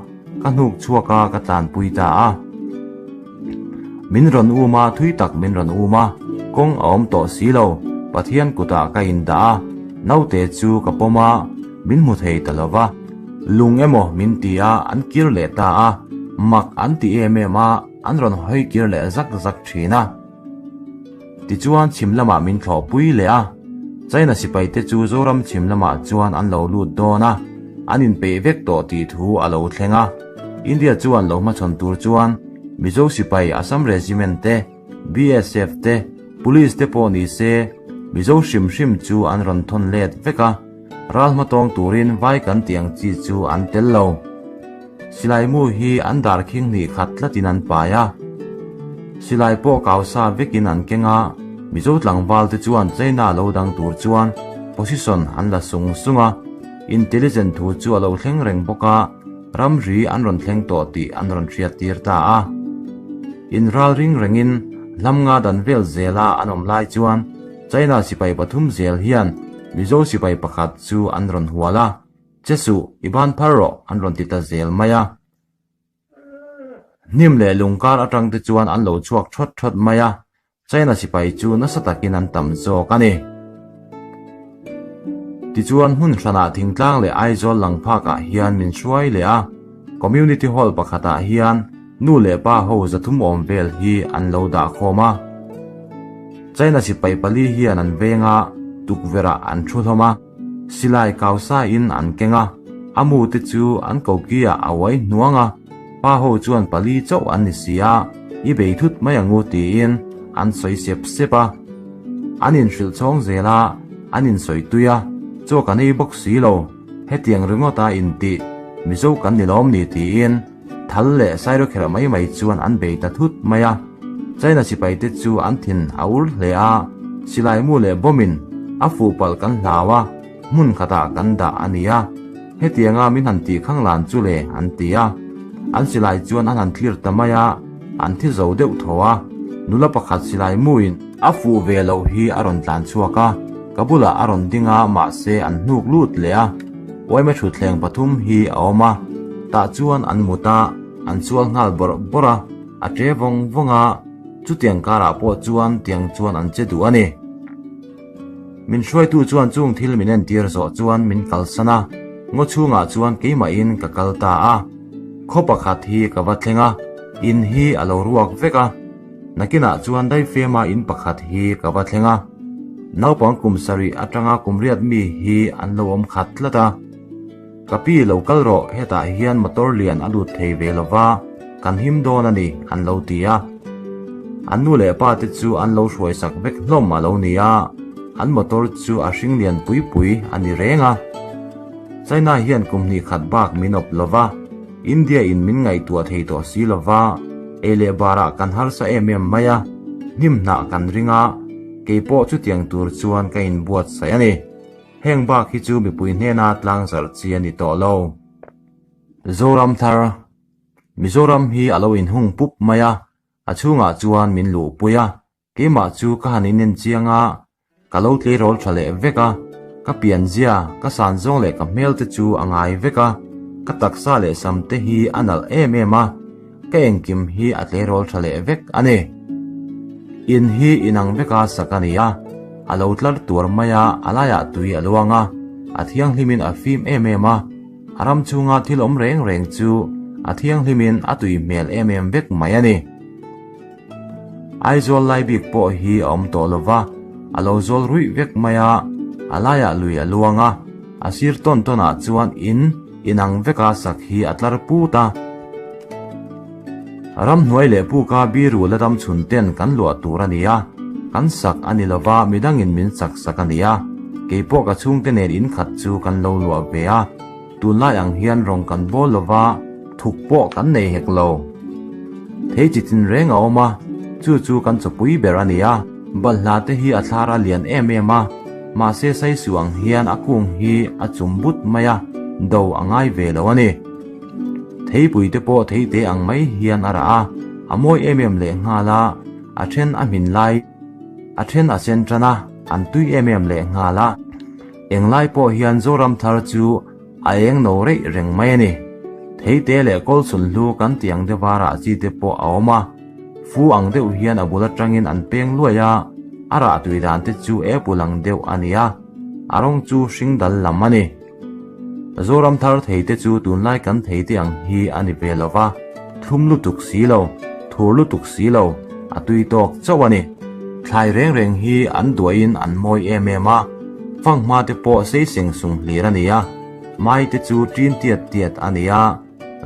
ka hnuk chhuak a ka tlanpui ta a. Min rawn um a, thui tak min rawn um a, kawng a awm tawh si lo, Pathian kutah ka indah a, naute chu ka pawm a, min hmu thei ta lo va. Lung emaw min ti a, an kir leh ta a, mak an ti em em a, an rawn hawi kir leh zak zak thin a. Tichuan chhim lamah min thlawhpui leh a, China sipaite chu Zoram chhim lamah chuan an lo lut dawn a, an inpeih vek tawh tih thu a lo thleng a. India chuan lo hmachhawn tur chuan Mizo sipai Assam Regiment te, BSF te, Police te pawh ni se Mizo hrim hrim chu an rawn thawn let vek a, ral hmatawng turin vai kan tih ang chi chu an tel lo. Silai mu hi an dar khing hnih khat tlatin an pai a, silai pawh kau sa vekin an keng a, Mizo tlangval te chuan China lo dang tur chuan position an la sung sung a, intelligent thu chu a lo thleng reng bawk a, ramri an rawn thleng tawh tih an rawn hriat tir ta a. Inral ring rengin hlam nga dan vel zela an awm lai chuan China sipai pathum zel hian. Mizo sipai pakhat chu an rawn hual a, Che suh, i ban phar rawh, an rawn ti ta zel mai a. Hnim leh lung kar atang te chuan an lo chhuak thawt thawt mai a, China sipai chu nasa takin an tam zawk a ni. Tichuan hmun hranah thingtlang leh Aizawl lang phakah hian min hruai leh a, Community Hall pakhatah hian nu leh pa ho zathum awm vel hi an lo dah khawm a. China sipai pali hian an veng a, tukverhah an thu hlawm a, silai kau sain an keng a, a mu te chu an koki ah a uai hnuang a. Pa ho chuan pali chauh an ni si a, i bei thut mai ang u tiin an sawi sep sep a. An inhrilh chhawng zel a, an insawi tui a, chaw kan ei bawk si lo, hetiang ringawt a intih Mizo kan ni lawm ni tiin thal leh sairawkherh mai mai chuan an bei ta thut mai a. China sipai te chu an thin a ur hle a, silai mu leh bomb in a fuh palh kan hlau a, hmun khatah kan dah a ni a. Hetianga min han tih khang lan chu le an ti a, an silai chuan an han clear ta mai a, an thi zo deuh tho a, nula pakhat silai muin a fuh ve loh hi a rawn tlan chhuak a, ka bulah a rawn ding a mahse an hnuk lut leh a, uaime thutthleng pathum hi a awm a, tah chuan an mut a, an chual nghal bawrh bawrh a, a ṭe vawng vawng a, chutiang karah pawh chuan tiang chuan an che duh a ni. Min hruaitu chuan chung thil min entir zawh chuan min kalsan a, ngaw chhungah chuan keimahin ka kal ta a. Khaw pakhat hi ka va thleng a, in hi a lo ruak vek a. Nakinah chuan daifema in pakhat hi ka va thleng a. Naupang kum sarih atanga kum riat mi hi an lo awm khat tlat a. Ka pi lo kal rawh, hetah hian motor lian a lut thei ve lo va, kan him dawn a ni, an lo ti a. An nu leh pa te chu an lo hruaisak vek hlawm a lo ni a, an motor chu a hring lian pui pui a ni reng a. China hian kum hnih khat bak min awp lo va, India in min ngaihtuah thei tawh si lo va, ei leh barah kan harsa em em mai a, hnim hnah kan ring a, keipawh chutiang tur chuan ka inbuatsaih a ni. Heng bak hi chu mipui hnena tlangzarh chi a ni tawh lo. Zoram thar, Mizoram hi a lo inhung pup mai a, a chhungah chuan min luhpui a, keimah chu ka han inen chiang a, ka lo tleirawl tha leh vek a, ka pianzia, ka san zawng leh ka hmel te chu a ngai vek a, ka taksa leh sam te hi a nalh em em a, Ka engkim hi a tleirawl tha leh vek a ni. In hi inang veka sak a ni a, a lo tlar tuar mai a, a laiah tui a luang a, a thianghlimin a fim em em a, a ram chhunga thil awm reng reng chu a thianghlimin a tui hmel em em vek mai a ni. Aizawl lai bik pawh hi a awm tawh lova, a lo zawl ruih vek mai a, a laiah lui a luang a, a sir tawn tawnah chuan in inang veka sak hi a tlar put a. Ramhnuai leh puka biru la dam chhun ten kan luah tur a ni a, kan sak a ni lova midangin min sak sak a ni a, keipawh ka chhungte nen in khat chu kan lo luah ve a. Tunlai ang hian rawng kan bawl lova thuk pawh kan nei hek lo. Thei chi tin reng a awm a, chu chu kan chawpui ber a ni a. Balhla te hi a thlar a lian em em a, mahse saisu ang hian a kung hi a chum but mai a, do a ngai ve lo a ni. Theipui te pawh theite ang mai hian a rah a, a mawi em em leh nghal a, a then a hmin lai, a then a sen tan a, an tui em em leh nghal a. Englai pawh hian Zoram thar chu a eng no reih reng mai a ni. Theite leh kawlchhun hlu kan tih ang deuh a rah chi te pawh a awm a, fu ang deuh hian a bul atangin an peng luai a, a rah tui dan te chu apple ang deuh a ni a, a rawng chu hring dal lam a ni. Zoram thar theite chu tunlai kan theite ang hi a ni ve lo va, thlum lutuk si lo, thur lutuk si lo, a tui tawk chauh a ni. Thlai reng reng hi an duahin an mawi em em a, fanghma te pawh sei seng sung hlir a ni a, mai te chu ṭin tiat tiat a ni a,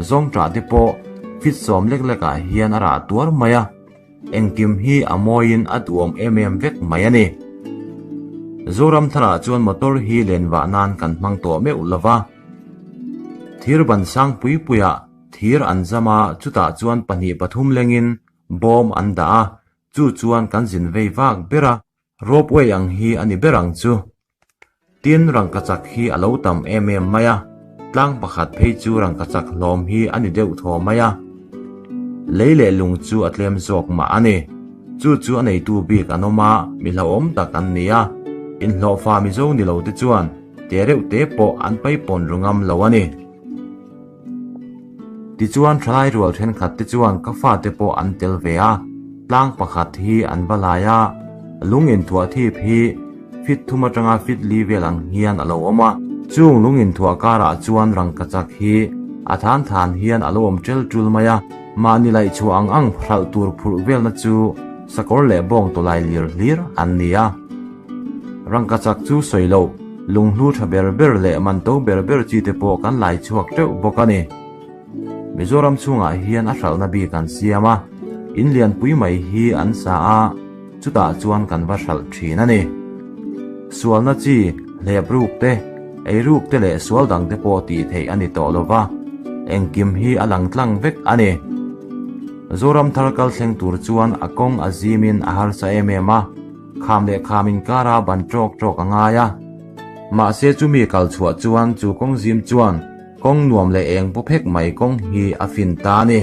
zawngṭah te pawh fit sawm lek lekah hian a rah tuar mai a. Engkim hi a mawiin a duhawm em em vek mai a ni. Zoram tharah chuan motor hi len vah nan kan hmang tawh meuh lo va. Thir ban sang pui puiah thir an zam a, chutah chuan pahnih pathum lengin bawm an dah a, chu chuan kan zin vei vak ber a. Ropeway ang hi a ni ber ang chu. Tin, rangkachak hi a lo tam em em mai a, tlang pakhat phei chu rangkachak hlawm hi a ni deuh thaw mai a. Lei leh lung chu a tlem zawk mah a ni. Chu chu a neitu bik an awm a, mi hlauhawm tak an ni a. Inhlawhfa Mizo ni lo te chuan te reuh te pawh an paipawn ru ngam lo a ni. Tichuan thalai rual thenkhat te chuan ka fate pawh an tel ve a, tlang pakhat hi an va lai a, lung inthuah thip hi fit thum atanga fit li vel ang hian a lo awm a. Chung lung inthuah karah chuan rangkachak hi a than than hian a lo awm tel tul mai a, mahni laihchhuah ang ang hralh tur phurh velna chu sakawr leh bawng tawlai lir hlir an ni a. Rangkachak chu sawi loh, lunghlu tha ber ber leh manto ber ber chi te pawh kan lai chhuak teuh bawk a ni. Mizoram chhungah hian a hralhna bik an siam a, in lianpui mai hi an sa a, chutah chuan kan va hralh thin a ni. Sualna chi, hlep ruk te, ei ruk te leh sual dang te pawh tih theih a ni tawh lo va, engkim hi a lang tlang vek a ni. Zoram thar kal thleng tur chuan a kawng a zimin a harsa em em a. Kham leh kham inkara ban ṭawk ṭawk a ngai a. Mahse chumi kal chhuah chuan chu kawng zim chuan kawng nuam leh eng paw phek mai kawng hi a fin ta a ni.